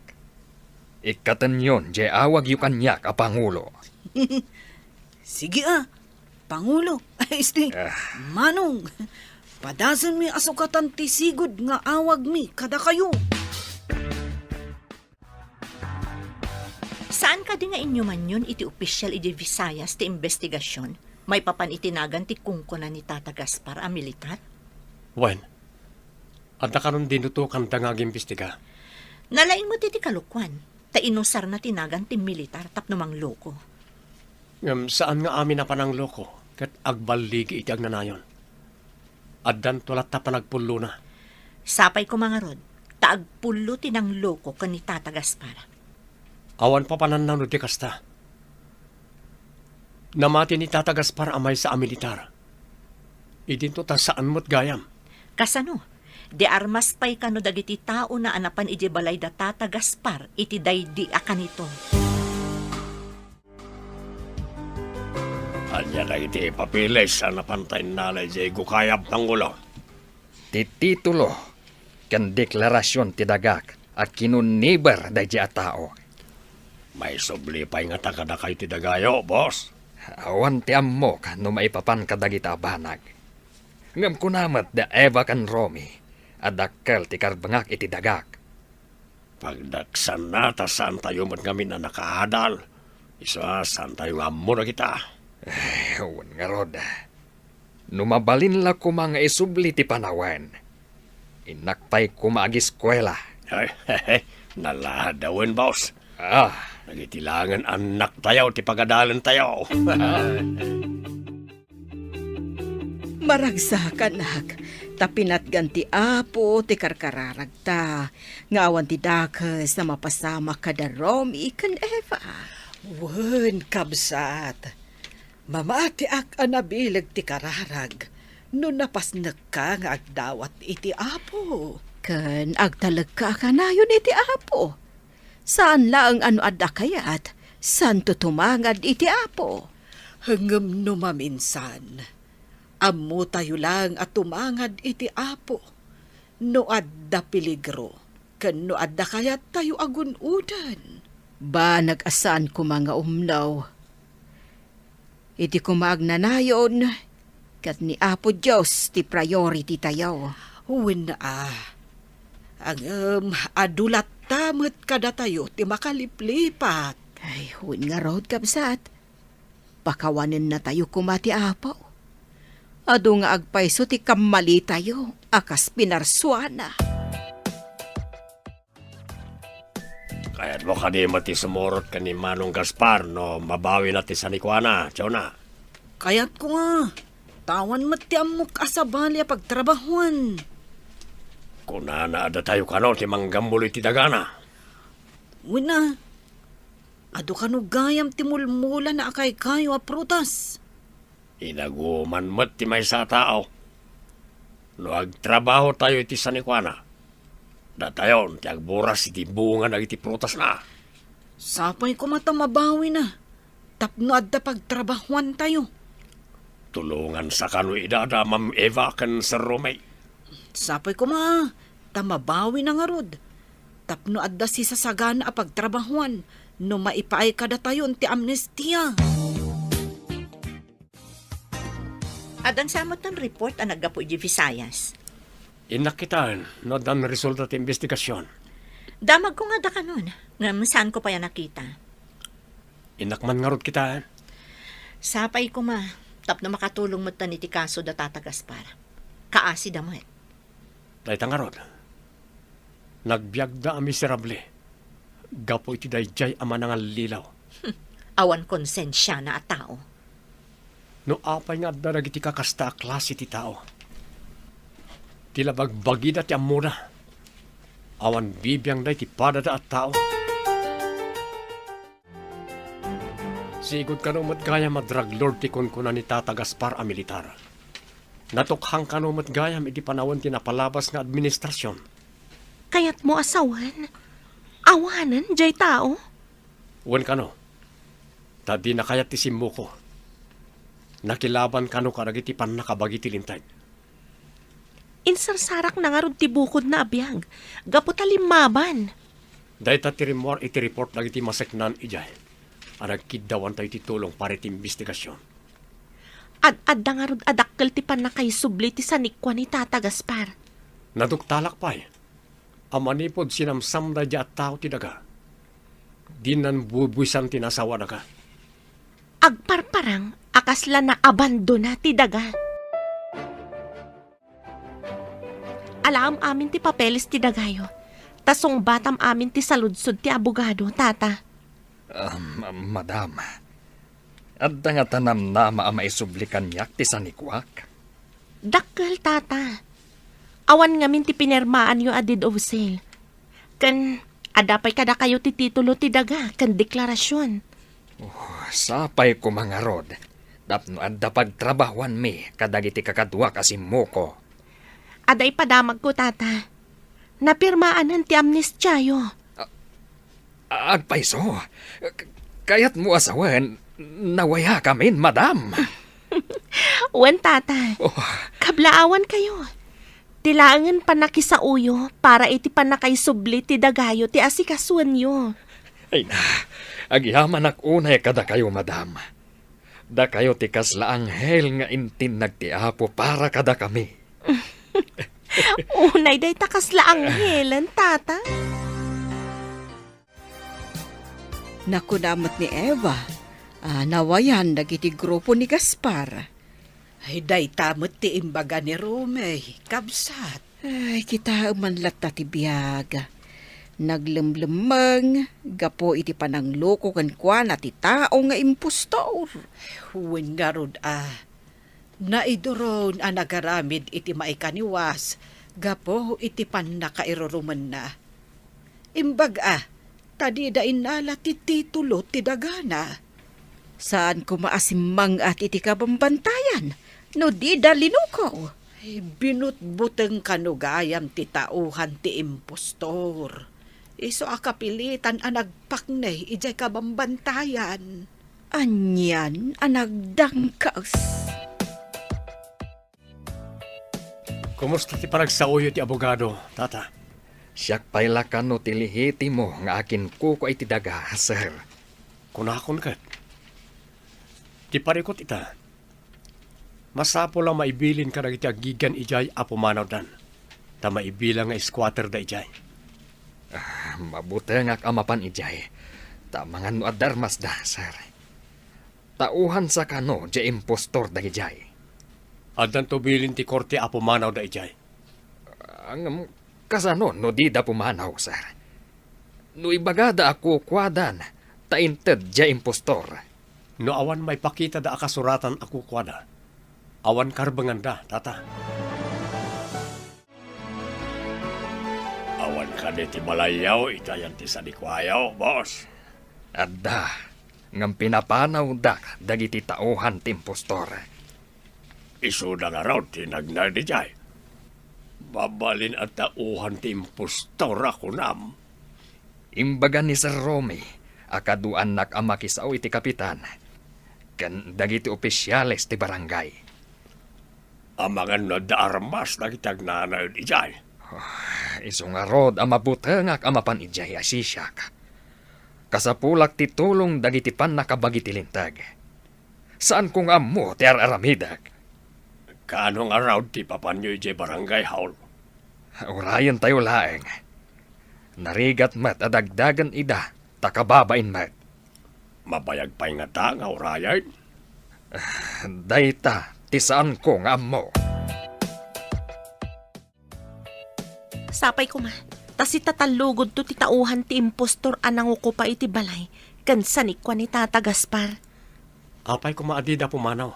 Ikkatenyon diay awagyo kaniak a pangulo. Sige a, Pangulo. Ay, isti. Ah. Manong, padasenmi a sukatan ti sigud nga awagmi kadakayo. Saan kadi nga inyumanyon iti opisyal idiay Visayas ti imbestigasion maipapan iti nagan ti kunkuna ni Tata Gaspar a militar? Wen, adda kanon dinutokanda nga agimbestiga. Nalaing met iti kalokuan, ta inusarna ti nagan ti militar tapno mangloko. Ngem saan nga amin a panangloko ket agballigi iti agnanayon. Addanto latta panagpullona. Sapay koma ngarud, ta agpullo ti nangloko ken ni Tata Gaspar. Awan papananna no di kasta. Namati ni Tata Gaspar a maysa a militar. Idinto ta saan met gayam. Kasano? Di armas pay kano dagiti taona a napan idiay balay da Tata Gaspar iti daydi a kanito. Ania dagiti papeles a napanta innala idiay gukayab, Pangulo? Ti titulo ken deklarasion ti dagak a kinuniber daydi a tao. Maisubli pay ngata kadakayo ti dagayo, boss? Awan ti ammok no maipapan kadagita a banag. Ngem kuna met da Eva ken Romy a dakkel ti karbengak iti dagak. Pagdaksanna ta saantayo met ngamin a nakaadal. Isu a saantayo nga ammo dagita. Eh, wen ngarud. No mabalin la koma nga isubli ti panawen, innak pay koma agiskuela. Ay, naladawen, boss. Ah. Dagiti laengen annaktayo ti pagadalentayo. Maragsakanak, ta pinatgan ti Apo ti karkararagta, nga awan ti dakes a mapasamak kada Romy ken Eva. Wen, kabsat, mamatiak a nabileg ti kararag no napasnekka nga agdawat iti Apo. Ken agtalekka a kanayon iti Apo. Saan laeng a no adda kayat, saanto tumangad iti Apo. Ngem no maminsan, ammotayo laeng a tumangad iti Apo no adda peligro ken no adda kayattayo a gun-oden. Banag a saan koma nga umno. Idi koma agnanayon, ket ni Apo Dios ti priority tayo. Wen a. Ngem adu latta met kadatayo ti makaliplipat. Ay, wen ngarud, kabsat. Pakawanennatayo koma ti Apo. Adu nga agpayso ti kammalitayo a kas pinarsuana. Kayatmo kadi met ti sumurot ken ni Manong Gaspar no mabawina ti sanikuana, Jonah? Kayatko nga. Ta awan met ti ammok a sabali a pagtrabahuan. Kunana a datayo kano ti manggammul iti dagana. Wen a, adu kano gayam ti mulmulana a kaykayo a prutas. Inaguman met ti maysa a tao. No agtrabahotayo iti sanikuana, datayon ti agburas iti bunga dagiti prutasna. Sapay koma ta mabawina tapno adda pagtrabahuantayo. Tulongansa kano ida da Ma'am Eva ken Sir Romeo. Sapay koma ta mabawina ngarud tapno adda sisasagana a pagtrabahuan no maipaay kadatayon ti amnestia. Addan sa met ti report a naggapu iti Visayas? Innak kitaen no addan resulta ti imbestigasion. Damagko nga adda kanon, ngem saanko pay a nakita. Innak man ngarud kitaen. Sapay koma, tapno makatulong metten iti kaso da Tata Gaspar. Kaasida met. Dayta ngarud, nagbiagda a miserable gapu iti daydiay a manangallilaw. Awan konsensiana a tao. No apay nga adda dagiti kakasta a klase ti tao, ti la bagbagida ti ammoda, awan bibiangda iti padada a tao. Sigud kano met gayam a drug lord ti kunkuna ni Tata Gaspar a militar. Natukhang kano met gayam iti panawen ti napalabas nga administrasion. Kayatmo a sawen? Awanen jay tao? Wen kano, ta dina kayat ti simmuko. Nakilaban kano kadagiti pannakabagi ti Linteg. Insarsarakna ngarud ti bukodna a biag, gapu ta limmaban. Dayta ti rimmuar iti report dagiti maseknan idiay a nagkiddawantayo iti tulong para iti imbestigasion. Ad-adda ngarud a dakkel ti pannakaisubli ti sanikua ni Tata Gaspar. Naduktalak pay a manipud sinamsamda daydiay a tao ti daga, dinnan bubuisan ti nasawa daga. Agparparang a kasla naabandona ti daga. Alaem amin ti papeles ti dagayo, ta sungbatam amin ti saludsod ti abogado, Tata. Um, madam, adda ngata namnama a maisubli kaniak ti sanikuak? Dakkel, Tata. Awan ngamin ti pinirmaanyo a deed of sale. Ken adda pay kadakayo ti titulo ti daga ken deklarasion. Oh, sapay koma ngarud tapno adda pagtrabahuanmi kadagiti kakaduak a simmuko. Adda ipadamagko, Tata. Napirmaanen ti amnestiayo. A-, agpayso. K-, kayatmo a sawen, nawayakamin, madam. Wen, Tata. Oh. Kablaawankayo. Ti laengen pannakisaoyo para iti pannakaisubli ti dagayo ti asikasuenyo. Ay na, agyamanak unay kadakayo, madam. Dakayo ti kasla anghel nga intinnag ti Apo para kadakami. Unay dayta kasla anghelen, Tata? Nakuna met ni Eva a nawayan dagiti grupo ni Gaspar. Ay, dayta met ti imbaga ni Romy, kabsat. Ay, kitaem man latta ti biag. Naglemlemmeng gapu iti panangloko kenkuana ti tao nga impostor. Wen ngarud a, naiduron a nagaramid iti maikaniwas gapu iti pannakairurumenna. Imbag a, ta dida innala ti titulo ti dagana. Saan koma a simmang-at iti kabambantayan no dida linuko. Ay, binutbuteng kano gayam ti tauhan ti impostor. Isu a kapilitan a nagpaknay idiay kabambantayan. Anian a nagdangkas. Kumusta ti panagsaoyo ti abogado, Tata? Siak pay la kano ti lehitimo nga akinkukua iti daga, sir. Kunakon ket, ti parikut ita, masapul a maibilin kadagiti agigan idiay a pumanawdan, ta maibilang nga squatter da idiay. Ah, mabutengak a mapan idiay, ta amangan no adda armasda, sir. Tauhansa kano diay impostor dagidiay? Addanto bilin ti korte a pumanawda idiay. Ah, ngem kasano no dida pumanaw, sir? No ibagada a kukuadan, ta inted diay impostor. No awan maipakitada a kasuratan a kukuada, awan karbenganda, Tata. Awan kadi ti balayyo iti ayan ti sanikuayo, boss? Adda, ngem pinapanawda dagiti tauhan ti impostor. Isuda ngarud ti nagna idiay. Mabalin a tauhan ti impostor a kunam. Imbaga ni Sir Romy a kaduaannak a makisao iti kapitan ken dagiti opisiales ti barangay. Amangan no adda armas dagiti agnanayon idiay. Ah, isu ngarud a mabutengak a mapan idiay a siak. Kasapulak ti tulong dagiti pannakabagi ti linteg. Saanko nga ammo ti ar-aramidek. Kaano ngarud ti papanyo idiay barangay hall? Urayentayo laeng. Narigat met a dagdagen ida, ta kababain met. Mabayag pay ngata nga urayen? Dayta ti saanko nga ammo. Sapay koma, ta sitatallugodto ti tauhan ti impostor a nangukupa iti balay ken sanikua ni Tata Gaspar. Apay koma a dida pumanaw,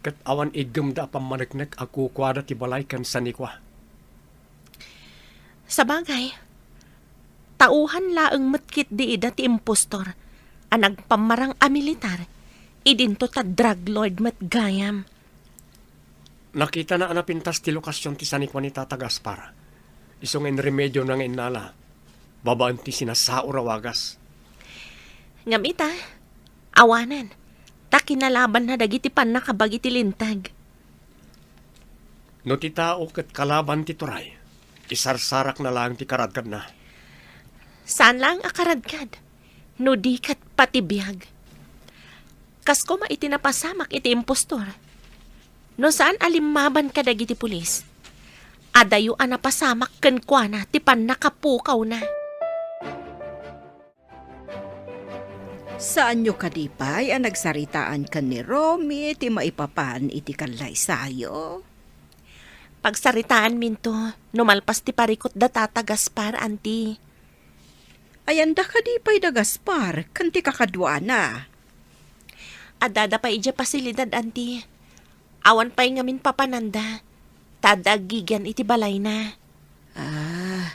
ket awan iggemda a pammaneknek a kukuada ti balay ken sanikua. Sabagay, tauhan laeng met ketdi ida ti impostor a nagpammarang a militar, idinto ta drug lord met gayam. Nakitana a napintas ti lokasion ti sanikua ni Tata Gaspar. Isu nga inremediona nga innala, babaen ti sinasaor a wagas. Ngem ita, awanen, ta kinalabanna dagiti pannakabagi ti linteg. No ti tao ket kalaban ti turay, isarsarakna laeng ti karadkadna. Saan laeng a karadkad, no di ket pati biag. Kas koma iti napasamak iti impostor. No saan a limmaban kadagiti pulis, adayo a napasamak kenkuana ti pannakapukawna. Saanyo kadi pay a nagsaritaan ken ni Romy ti maipapan iti kallaysayo? Pagsaritaanminto no malpas ti parikut da Tata Gaspar, Anti. Ayanda kadi pay da Gaspar ken ti kakaduana? Addada pay idiay pasilidad, Anti. Awan pay ngamin papananda, ta adda agigian iti balayna. Ah,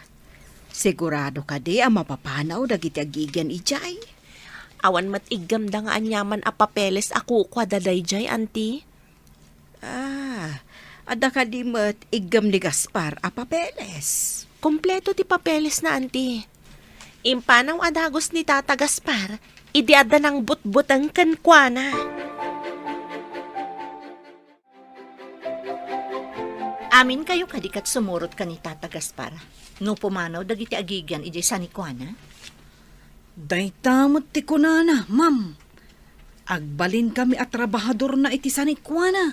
sigurado kadi a mapapanaw dagiti agigian idiay? Awan met iggemda nga aniaman a papeles a kukuada daydiay, Anti. Ah, adda kadi met iggem ni Gaspar a papeles? Kompleto ti papelesna, Anti. Impanaw a dagus ni Tata Gaspar idi adda nangbutbuteng kenkuana. Aminkayo kadi ket sumurot ken ni Tata Gaspar no pumanaw dagiti agigian idiay sanikuana? Dayta met ti kunana, ma'am. Agbalinkami a trabahadorna iti sanikuana.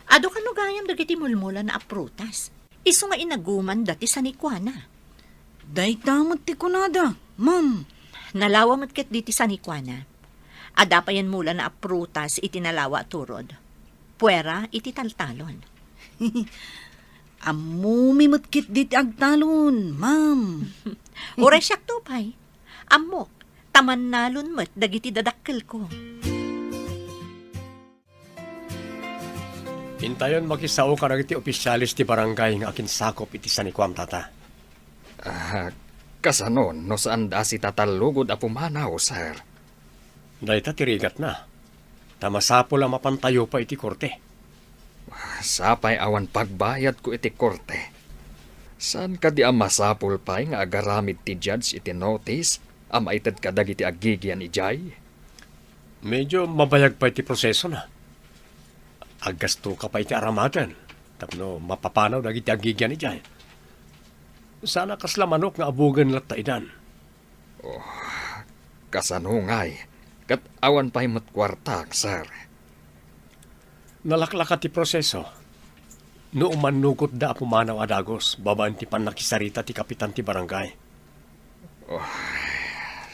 Adu kano gayam dagiti mulmulana a prutas? Isu nga inagumanda ti sanikuana. Dayta met ti kunada, ma'am. Nalawa met ketdi ti sanikuana. Adda payen mulana a prutas iti nalawa a turod. Puera iti taltalon. Ammomi met ketdi ti agtalon, ma'am. Uray siakto pay. Ammok, ta mannalon met dagiti dadakkelko. Intayon makisao kadagiti opisiales ti barangay nga akinsakup iti sanikuam, Tata. Ah, kasano no saanda a sitatallugod a pumanaw, sir? Dayta ti rigatna. Ta masapul a mapantayo pay iti korte. Sapay awan pagbayadko iti korte. Saan kadi a masapul pay nga agaramid ti judge iti notice a maited kadagiti agigian idiay? Medyo mabayag pay ti prosesona. Aggastoka pay iti aramaten tapno mapapanaw dagiti agigian idiay. Saan a kasla manok nga abugen latta idan. Oh, kasano ngay? Ket awan pay met kuartak, sir. Nalaklaka ti proseso no umannukotda a pumanaw a dagus babaen ti pannakisarita ti kapitan ti barangay. Oh,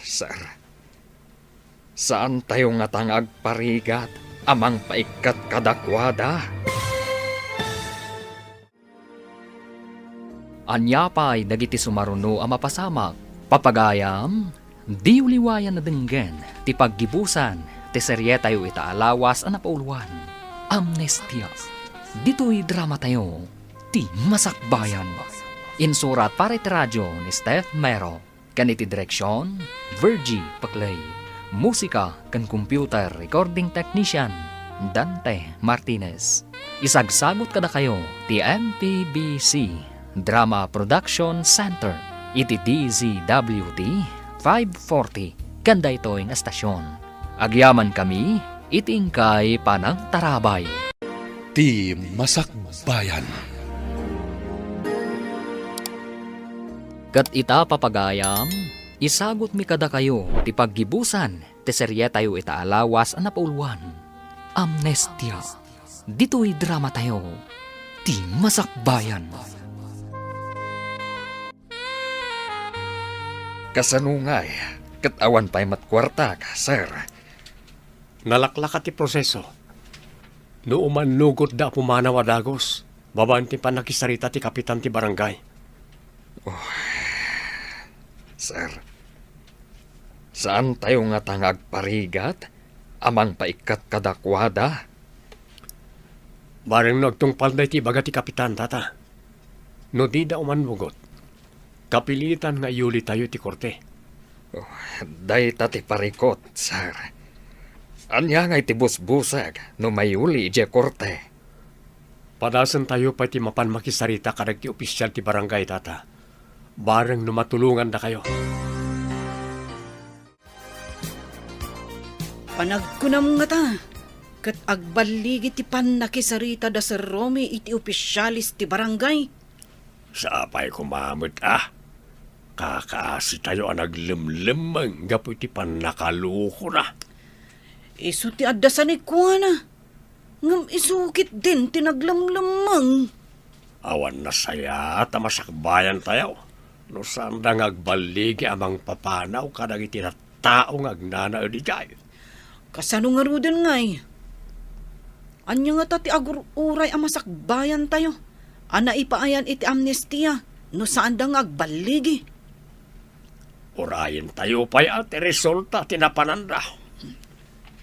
sir, saantayo ngata nga agparigat a mangpaikkat kadakuada? Ania pay dagiti sumaruno a mapasamak? Papagayam, diyo liwayan a denggen ti paggibusan ti serietayo ita a lawas a napauloan, Amnestia. Ditoy dramatayo, ti Masakbayan. Insurat para iti radio ni Steph Mero. Ken iti direksion, Virgie Paclay. Musika ken computer recording technician, Dante Martinez. Isagsagut kadakayo ti M P B C Drama Production Center iti D Z W T five forty ken daytoy nga estasion. Agyamankami iti inkay panangtarabay. Ti Masakbayan. Ket ita, papagayam, Isagutmi kadakayo ti paggibusan ti serietayo ita a lawas a napauluan, Amnestia. Ditoy dramatayo, ti masakbayan. Kasano ngay, ket awan pay met kuartak, sir? Nalaklaka ti proseso. No umannugotda a pumanaw a dagus, babaen ti pannakisarita ti kapitan ti barangay. Oh, sir, saantayo ngata nga agparigat a mangpaikkat kadakuada? Bareng no agtungpalda iti ibaga ti kapitan, tata. No dida umannugot, kapilitan nga iyulitayo iti korte. Oh, dayta ti parikut, sir. Ania ngay ti busbusek no mayuli idiay korte? Padasentayo pay ti mapan makisarita kadagiti opisial ti barangay, tata. Bareng no matulongandakayo. Panagkunam ngata, ket agballigi ti pannakisarita da Sir Romy iti opisialis ti barangay. Sapay koma met a kakaasitayo a naglemlemmeng gapu iti pannakalokona. Isu ti adda sanikuana. Ngem isu ketdin ti naglemlemmeng. Awan nasayaat a masakbayantayo no saanda nga agballigi a mangpapanaw kadagiti tattao nga agnanaed idiay. Kasano ngaruden ngay? Ania ngata ti agur-uray a masakbayantayo a naipaayan iti amnestia no saanda nga agballigi? Urayentayo pay a ti resulta ti napananda.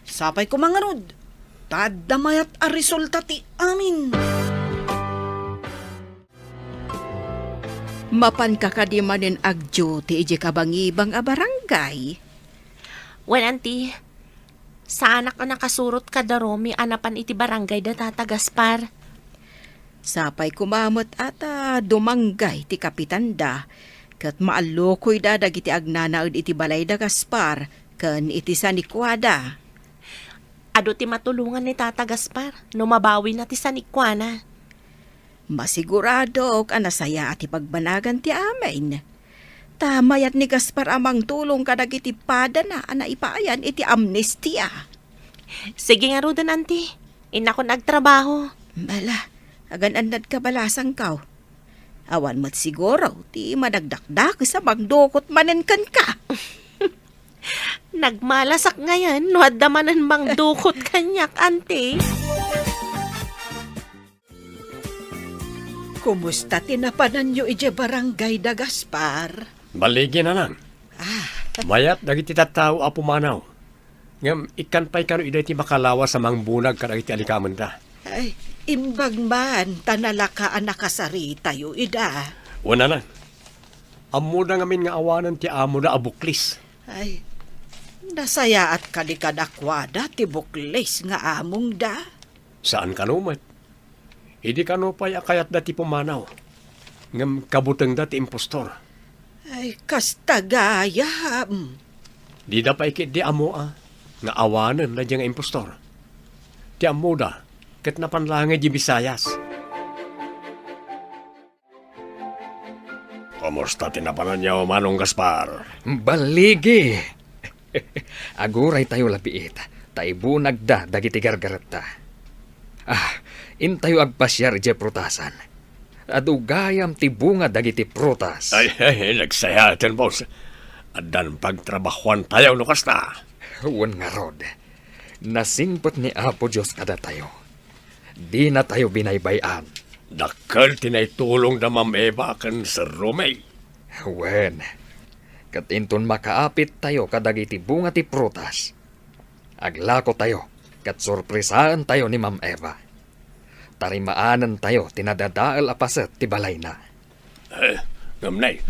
Sapay koma ngarud, ta adda mayat a resulta ti amin. Mapanka kadi manen ag-duty idiay kabangibang a barangay? Wen, Auntie. Saanak a nakasurot kada Romy a napan iti barangay da Tata Gaspar. Sapay koma met a ta dumanggay ti kapitanda, ket maallukoyda dagiti agnanaed iti balay da Gaspar ken iti sanikuada. Adu ti matulongan ni Tata Gaspar no mabawina ti sanikuana. Masiguradok a nasayaat ti pagbanagan ti amin. Ta mayat ni Gaspar a mangtulong kadagiti padana a naipaayan iti amnestia. Sige ngaruden, Auntie. Innakon agtrabaho. Bala, agan-annad kabalasangko. Awan met siguro ti madagdakdakes a mangdukot manen kenka. Nagmalasak ngayen no adda manen mangdukot kaniak, Auntie. Kumusta ti napananyo idiay barangay da Gaspar? Balligi, Nanang. Ah. Mayat dagiti tattao a pumanaw. Ngem ikkan pay kano ida iti makalawas a mangbunag kadagiti alikamenda. Ay, imbag man ta nalaka a nakasaritayo ida. Wen, Nanang. Ammoda ngamin nga awanen ti amoda a buklis. Ay, nasayaat kadi kadakuada ti buklis nga amongda? Saan kano met. Idi kano pay a kayatda ti pumanaw, ngem kabutengda ti impostor. Ay, kasta gayam. Dida pay ketdi ammoa nga awanen daydiay nga impostor. Ti ammoda, ket napan laeng idiay Visayas. Kumusta ti napananyo, Manong Gaspar? Balligi! Aguraytayo la biit, ta ibunagda dagiti gargaretta. Ah, intayo agpasiar idiay prutasan. Adu gayam ti bunga dagiti prutas. Ay, ay, nagsayaaten, boss. Addan pagtrabahoantayo no kasta. Wen ngarud, nasingpet ni Apo Dios kadatayo. Dinatayo binaybay-an. Dakkel ti naitulong da Ma'am Eva ken Sir Romeo. Wen, ket inton makaapittayo kadagiti bunga ti prutas, aglakotayo ket sorpresaentayo ni Ma'am Eva. Tarimaanentayo ti nadadael a paset ti balayna. Eh, ngem, Nay,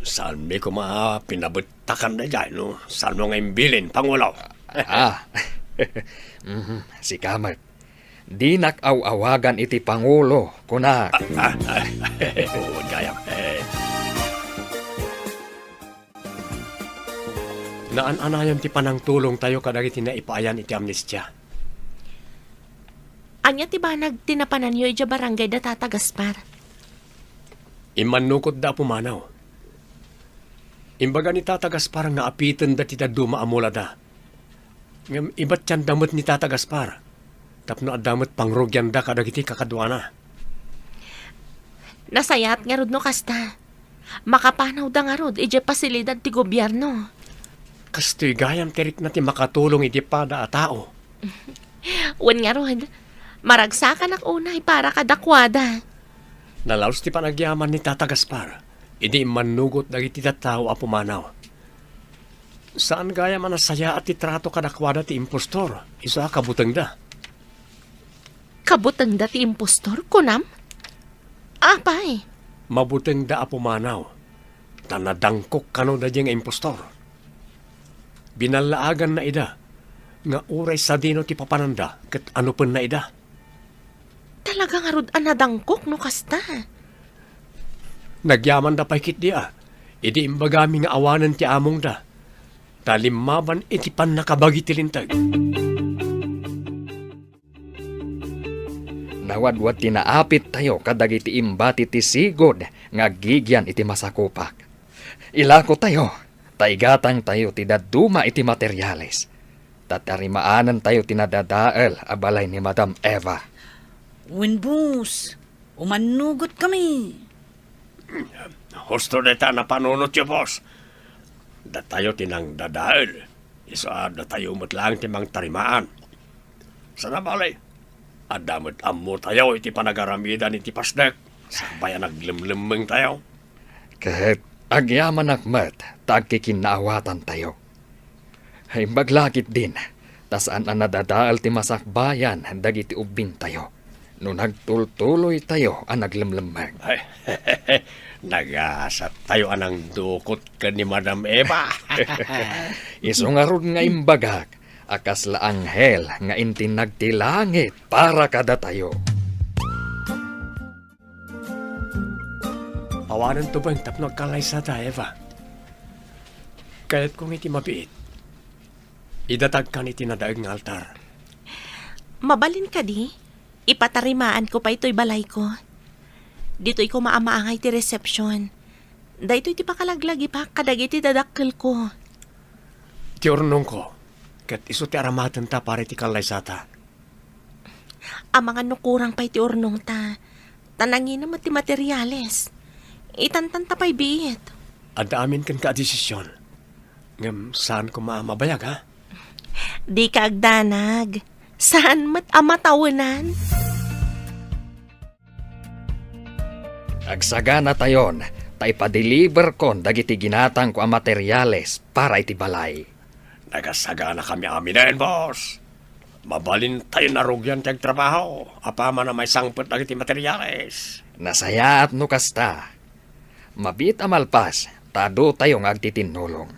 saanmi koma pinabettakan daydiay, no? Saanmo nga imbilin, Pangulo? Ah. Mhm, sika met. Dinak aw-awagan iti Pangulo, kunak. Ah, ah, ah, oo, gayam. Eh. Naan-anayon ti panangtulongtayo kadagiti naipaayan iti amnestia. Ania ti banag ti napananyo idiay barangay da Tata Gaspar? Immannukotda a pumanaw. Imbaga ni Tata Gaspar nga apitenda ti dadduma a mulada. Ngem ibatianda met ni Tata Gaspar tapno adda met pangrugianda kadagiti kakaduana. Nasayaat ngarud no kasta. Makapanawda ngarud idiay pasilidad ti gobierno. Kastoy gayam ti rikna ti makatulong iti pada a tao. Wen ngarud, maragsakanak unay para kadakuada. Nalaus ti panagyaman ni Tata Gaspar idi immannugot dagiti tattao a pumanaw. Saan gayam a nasayaat ti trato kadakuada ti impostor, isu a kabutengda. Kabutengda ti impostor, kunam? Apay? Mabutengda a pumanaw, ta nadangkok kano daydiay nga impostor. Binallaaganna ida, nga uray sadino ti papananda ket anupenna ida. Talaga ngarud a nadangkok no kasta. Nagyamanda pay ketdi a, idi imbagami nga awanen ti amongda, ta limmaban iti pannakabagi ti linteg. Nawadwad ti naapittayo kadagiti imbati ti sigud nga aggigian iti masakupak. Ilakotayo, ta igatangtayo ti dadduma iti materiales, ta tarimaanantayo ti nadadael a balay ni Madam Eva. Wen, boss, umannugotkami. Husto dayta a napanunotyo, boss. Datayo ti nangdadael. Isu a datayo met laeng ti mangtarimaan. Sana bale, adda met ammotayo iti panagaramidan iti pasdek, sakbay a naglemlemmengtayo. Ket agyamanak met ta agkikinnaawatantayo. Imbag la ketdin, ta saan a nadadael ti masakbayan dagiti ubbingtayo no nagtultuloytayo a naglemlemmeng. Ay, nagasattayo a nangdukot ken ni Madam Eva. Isu ngarud nga imbagak a kasla anghel nga intinnag ti langit para kadatayo. Awanen tubeng tapno agkallaysata, Eva. Kayatko nga iti mabiit, idatagkan iti nadaeg nga altar. Mabalin kadi? Ipatarimaanko pay toy balayko. Ditoy koma a maangay ti resepsion. Daytoy ti pakalaglagipak kadagiti dadakkelko. Ti urnongko, ket isu ti aramatenta para iti kallaysata. Amangan no kurang pay ti urnongta, ta nangina met ti materiales. Itantanta pay biit. Adda amin kenka a desisyon. Ngem saan koma a mabayag, ha? Dika agdanag. Saan met a matawenan? Agsaganatayon, ta ipadeliberkon dagiti ginatangko a materiales para iti balay. Nagasaganakami aminen, boss. Mabalin tayo narugian ti agtrabaho apaman a maisangpet dagiti materiales. Nasayaat no kasta. Mabiit a malpas, ta adu tayo nga agtitinnulong.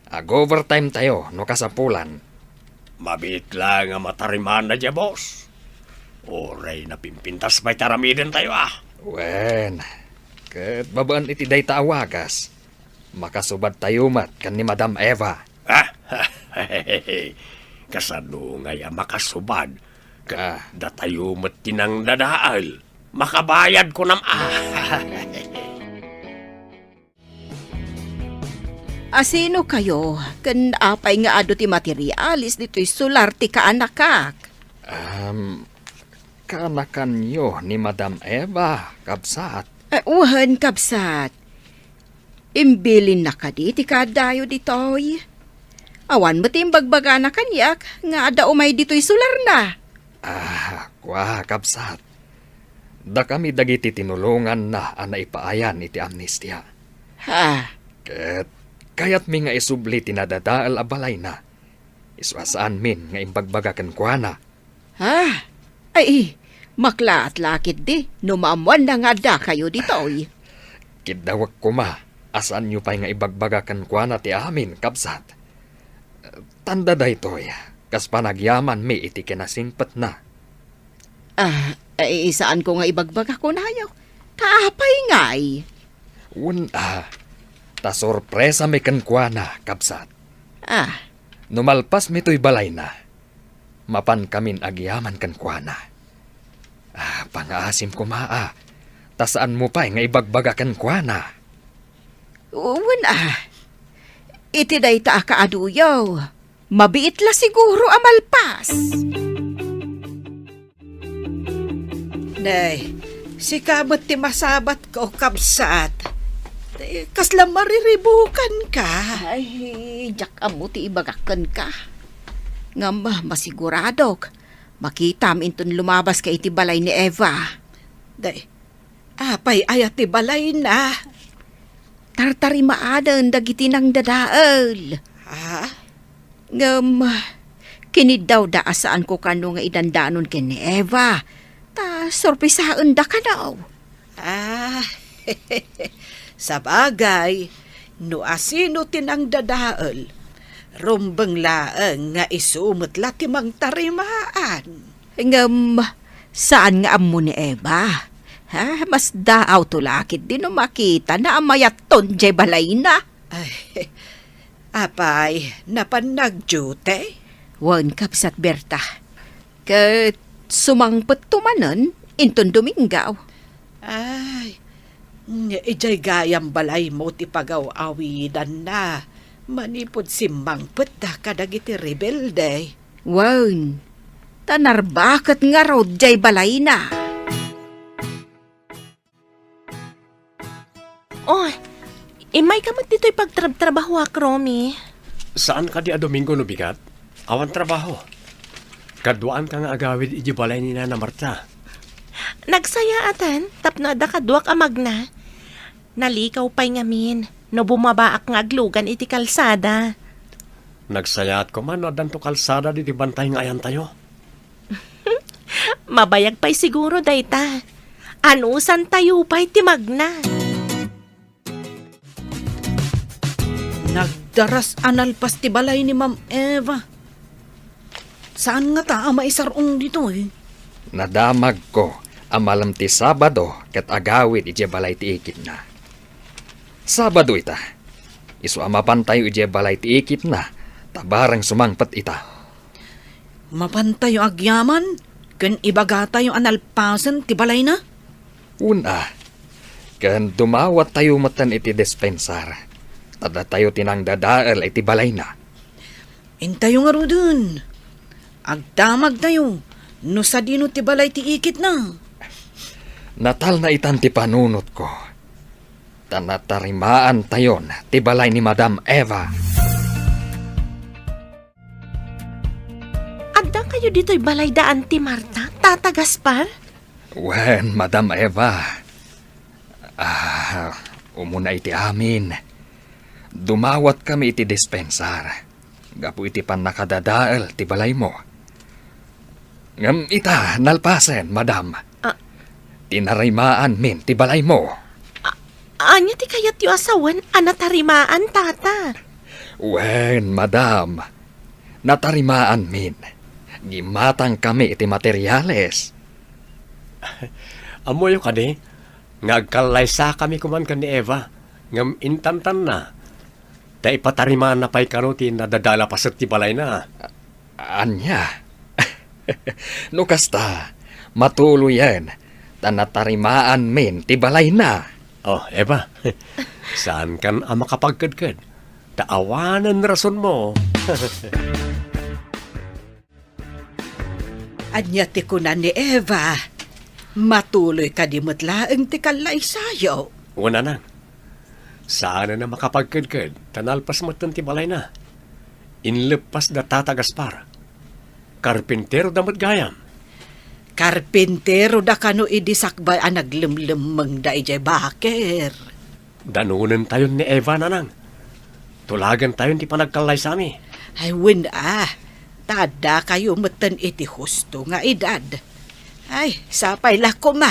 Ag-overtime tayo no kasapulan. Mabiit la nga matarimaanna diay, boss. Uray napimpintas pay ti aramiden tayo, ah. Wen, ket babaen iti dayta a wagas, makasubad tayo met ken ni Madam Eva. Ah, kasano ngay a makasubad? Ket Ah. datayo met ti nangdadael. Makabayad kunam, ah. Asino kayo, ken apay nga adu ti materialis ditoy solar ti kaanakak? Um, kaanakanyo ni Madam Eva, kabsat? Eh, wen, kabsat. Imbilinna kadi ti kaaddayo ditoy? Awan met ti imbagbagana kaniak nga adda umay ditoy solarna. Ah, kua, kabsat. Dakami dagiti tinulonganna a naipaayan iti amnestia. Ha? Ket kayatmi nga isubli ti nadadael a balayna. Isu a saanmin nga imbagbaga kenkuana. Ha? Ay, maklaat la ketdi no maammoanna nga addakayo ditoy. Kiddawek koma a saanyo pay nga ibagbaga kenkuana ti amin, kabsat. Tanda daytoy, kas panagyamanmi iti kinasingpetna. Ah, ay, saanko nga ibagbaga kunayo. Ta apay ngay? Wen a, ta sorpresami kenkuana, kabsat. Ah. No malpasmi toy balayna, mapankamin agyaman kenkuana. Ah, pangaasim koma a, ta saanmo pay nga ibagbaga kenkuana. Wen a, iti dayta a kaaduyo. Mabiit la siguro a malpas. Nay, sika met ti masabatko, kabsat. Eh, kasla mariribukanka. Ay, diak ammo ti ibagak kenka. Ngem masiguradok, makitam inton lumabaska iti balay ni Eva. Day, apay aya ti balayna? Tartarimaanen dagiti nangdadael. Ha? Ngem, kiniddawda a saanko kano nga idandanon ken ni Eva, ta sorpresaenda kano. Ah, sabagay, no asino ti nangdadael, rumbeng laeng nga isu met la ti mangtarimaan. Ngem, saan nga ammo ni Eva? Ha, mas daawto la ketdi no makitana a mayatton diay balayna. Ay, apay, napan nagdiute? Wen, kabsat Berta. Ket sumangpetto manen inton Domingo. Ay, idiay gayam balaymo ti pagaw-awidanna manipud simmangpetda kadagiti rebelde. Wen, ta narbaket ngarud diay balayna. Oh, immayka met ditoy pagtrabtrabahoak, Romy. Saan kadi a Domingo no bigat? Awan trabaho. Kaduaanka nga agawid idiay balay ni Nana Marta. Nagsayaaten tapno adda kaduak a magna. Nalikaw pay ngamin no bumabaak nga aglugan iti kalsada. Nagsayaat koma no addanto kalsada ditoy bantay nga ayantayo. Mabayag pay siguro dayta. Anusantayo pay ti magna. Nagdaras a nalpas ti balay ni Ma'am Eva. Saan ngata a maisar-ong ditoy? Nadamagko a malem ti Sabado ket agawid idiay balay ti ikitna. Sabado ita. Isu a mapantayo idiay balay ti ikitna, ta bareng sumangpet ita. Mapantayo agyaman ken ibagatayo a nalpasen ti balayna? Wen a, ken dumawattayo metten iti dispensar, ta datayo ti nangdadael iti balayna. Intayo ngaruden, agdamagtayo no sadino ti balay ti ikitna. Natalna itan ti panunotko, ta natarimaantayon ti balay ni Madam Eva. Addakayo ditoy balay da Auntie Marta, Tata Gaspar? Wen, Madam Eva. Ah, umuna iti amin, dumawatkami iti dispensar gapu iti pannakadadael ti balaymo. Ngem ita, nalpasen, Madam. Ah. Tinarimaanmin ti balaymo. A-, ania ti kayatyo a sawen a natarimaan, Tata? Wen, Madam. Natarimaanmin. Gimmatangkami iti materiales. Ammoyo kadi nga agkallaysakami koman ken ni Eva, ngem intantanna, ta ipatarimaanna pay kano ti nadadael a paset ti balayna. Ania? No kasta, matuloyen, ta natarimaanmin ti balayna. Oh, Eva, saankan a makapagkedked, ta awanen rasonmo. Ania ti kuna ni Eva? Matuloy kadi met laeng ti kallaysayo? Wen, Nanang. Saanen a makapagkedked, ta nalpas metten ti balayna. Inleppas da Tata Gaspar. Karpintero da met gayam. Karpintero da kano idi sakbay a naglemlemmengda idiay baker. Danonentayon ni Eva, Nanang. Tulagentayon ti panagkallaysami. Ay, wen a, ta addakayo metten iti husto nga edad. Ay, sapay la koma,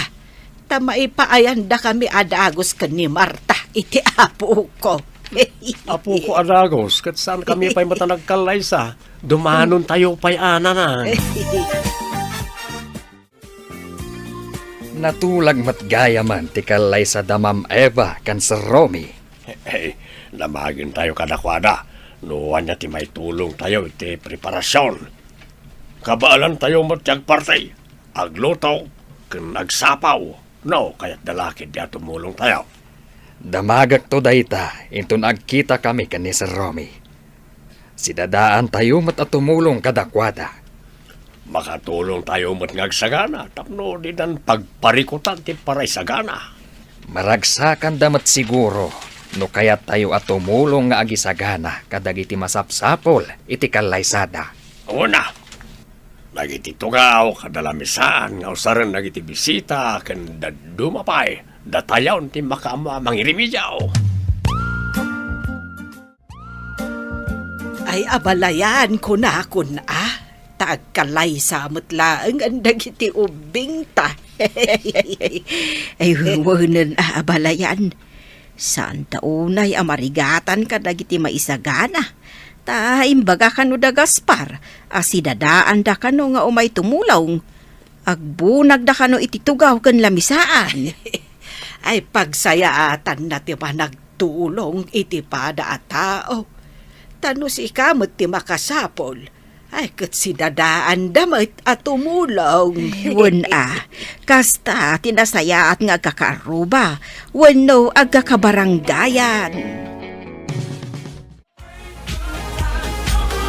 ta maipaayandakami a dagus ken ni Marta iti apoko. Apoko a dagus, ket saankami pay met a nagkallaysa. Dumanontayo pay a, Nanang. Natulag met gayamen ti kallaysada Ma'am Eva ken Sir Romy. Hey, damagentayo kadakuada no ania ti maitulongtayo iti preparasion. Kabaelantayo met ti agparti, agluto, ken agsapaw no kayatda la ketdi a tumulongtayo. Damagekto dayta inton agkitakami ken ni Sir Romy. Sidadaantayo met a tumulong kadakuada. Makatulongtayo met nga agsagana tapno dinan pagparikutan ti paraisagana. Maragsakanda met siguro no kayattayo a tumulong nga agisagana kadagiti masapsapul iti kallaysada. Una, dagiti tugaw kada lamisaan nga usaren dagiti bisita ken dadduma pay, datayon ti makaammo a mangirimediaw. Ay, abalayan, kunakon a, ta agkalaysa met laeng dagiti ubbingta. Ay, wenen a, abalayan. Saanta unay a marigatan kadagiti maisagana. Ta imbaga kano da Gaspar a sidadaanda kano nga umay tumulong. Agbunagda kano iti tugaw ken lamisaan. Ay, pagsayaatanna ti panagtulong iti pada a tao. Ta no sika met ti makasapul, ay, ket sidadaanda met a tumulong. Wen a, kasta ti nasayaat nga agkakaarruba wenno agkakabarangayan.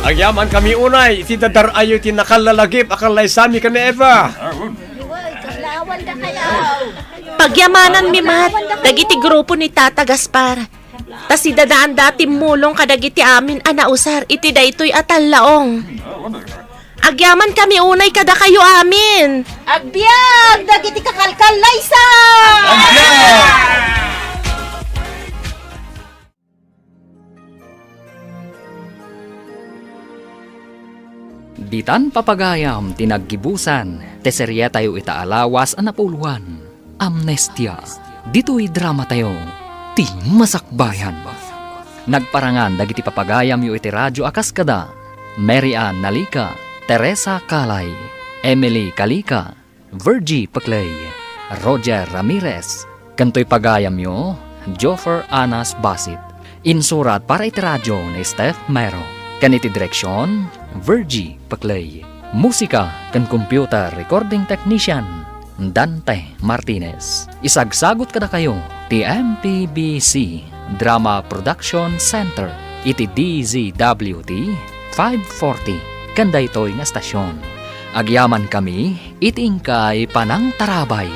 Agyamankami unay iti dadar-ayo ti nakallalagip a kallaysami ken ni Eva. Pagyamananmi met dagiti grupo ni Tata Gaspar, ta sidadaanda a timmulong kadagiti amin a nausar iti daytoy a tallaong. Agyamankami unay kadakayo amin. Agbiag dagiti kakalkallaysa! Ditan papagayam ti naggibusan ti serietayo ita a lawas a napuloan, Amnestia. Ditoy dramatayo, ti masakbayan. Nagparangan dagiti papagayamyo iti radio a kas kada Mary Ann Nalica, Teresa Calay, Emily Calica, Virgie Peclay, Roger Ramirez, ken toy pagayamyo, Joffer Anas Basit. Insurat para iti radio ni Steph Mero, ken iti direksion, Virgie Peclay. Musika ken computer recording technician, Dante Martinez. Isagsagut kadakayo ti M P B C Drama Production Center iti D Z W T five forty ken daytoy nga estasion. Agyamankami iti inkay panangtarabay.